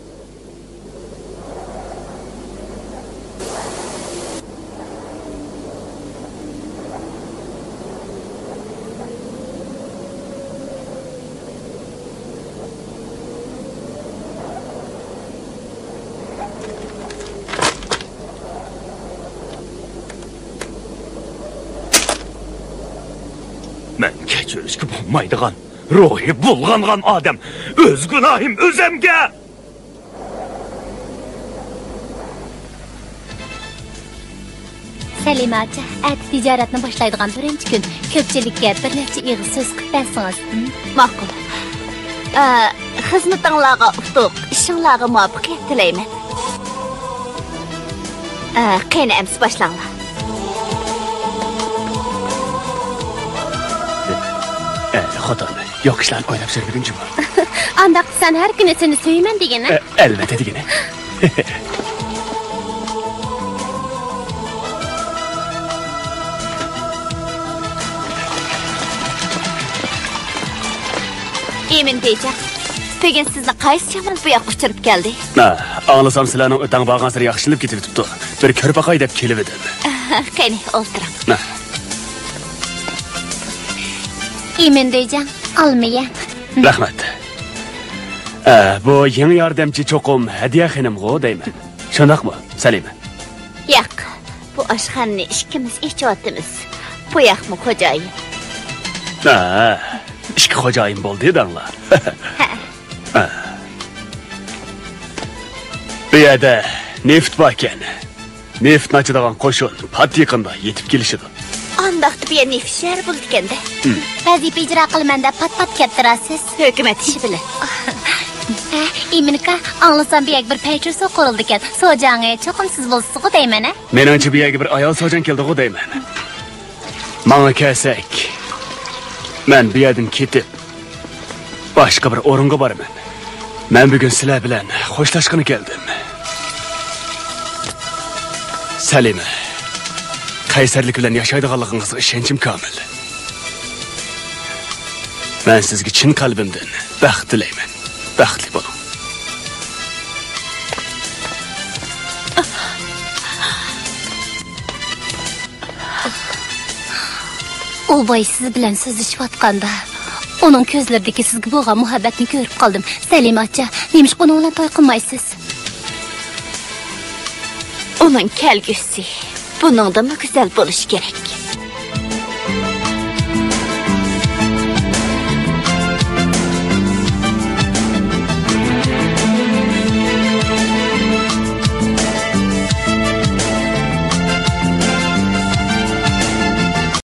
مەن كەچۈرۈشكە بولمايدىغان، روھى بۇلغانغان ئادەم. ئۆز گۇناھىم ئۆزەمگە! سەلىمە ئاچا، ئەتە تىجارەتنى باشلايدىغان بىرىنچى كۈن كۆپچىلىككە بىر نەچچە ئېغىز سۆز قىلىپ بەرسىڭىز. ماقۇل. ئە، خىزمىتىڭلارغا ئۇتۇق، ئىشىڭلارغا مۇۋەپپەقىيەت تىلەيمەن. ئە، قېنى، ئەمسە باشلاڭلار. ئە، خوتۇن، يوق ئىشلارنى ئويلاپ يۈرمىگىن جۇمۇ. ئانداق سەن ھەر كۈنى سېنى سۆيىمەن دېگىنە؟ ئە، ئەلۋەتتە دېگىنە. ئىمىن دېيجاڭ، بۈگۈن سىزنى قايسى شامال بۇ ياققا ئۇچۇرۇپ كەلدى؟ ھە، ئاڭلىسام سىلەرنىڭ ئۆتەڭ بارغانسېرى ياخشىلىنىپ كېتىۋېتىپتۇ. بىر كۆرۈپ باقاي دەپ كېلىۋىدىم. قېنى، ئولتۇرۇڭ. ھە. ئىمىن دېيجاڭ، ئالما يەڭ. رەھمەت. ئە، بۇ يېڭى ياردەمچى چوقۇم ھەدىيە خېنىمغۇ دەيمەن. شۇنداقمۇ، سەلىمە؟ ياق، بۇ ئاشخانىنى ئىككىمىز ئېچىۋاتىمىز. بۇ ياقمۇ خوجايىن؟ ھە، ئىككى خوجايىن بولدى دەڭلار. ھە. ھە. بۇ يەردە نېفىت باركەن. نېفىتنى ئاچىدىغان قوشۇن پات يېقىندا يېتىپ كېلىشىدۇ. ئانداقتا بۇ يەر نېفىت شەھىرى بولىدىكەن-دە. ھىم. ۋەزىپە ئىجرا قىلىمەن دەپ پات-پات كەپتۇراسىز. ھۆكۈمەت ئىشى بىلەن. ھە، ئىمىنكا، ئاڭلىسام بۇ يەرگە بىر پەيچۇرسۇ قۇرۇلىدىكەن. سوجاڭى چوقۇم سىز بولىسىزغۇ دەيمەن، ھە؟ مېنىڭچە بۇ يەرگە بىر ئايال سوجاڭ كېلىدىغۇ دەيمەن. ماڭا كەلسەك، مەن بۇ يەردىن كېتىپ، باشقا بىر ئورۇنغا بارىمەن. مەن بۈگۈن سىلەر بىلەن خوشلاشقىلى كەلدىم. سەلىمە، قەيسەرلىك بىلەن ياشايدىغانلىقىڭىزغا ئىشەنچىم كامىل. مەن سىزگە چىن قەلبىمدىن بەخت تىلەيمەن. بەختلىك بولۇڭ. ئۇ باي سىز بىلەن سۆزلىشىۋاتقاندا، ئۇنىڭ كۆزلىرىدىكى سىزگە بولغان مۇھەببەتنى كۆرۈپ قالدىم. سەلىمە ئاچا، نېمىشقا ئۇنىڭ بىلەن توي قىلمايسىز؟ ئۇنىڭ كەلگۈسى بۇنىڭدىنمۇ گۈزەل بولۇشى كېرەك.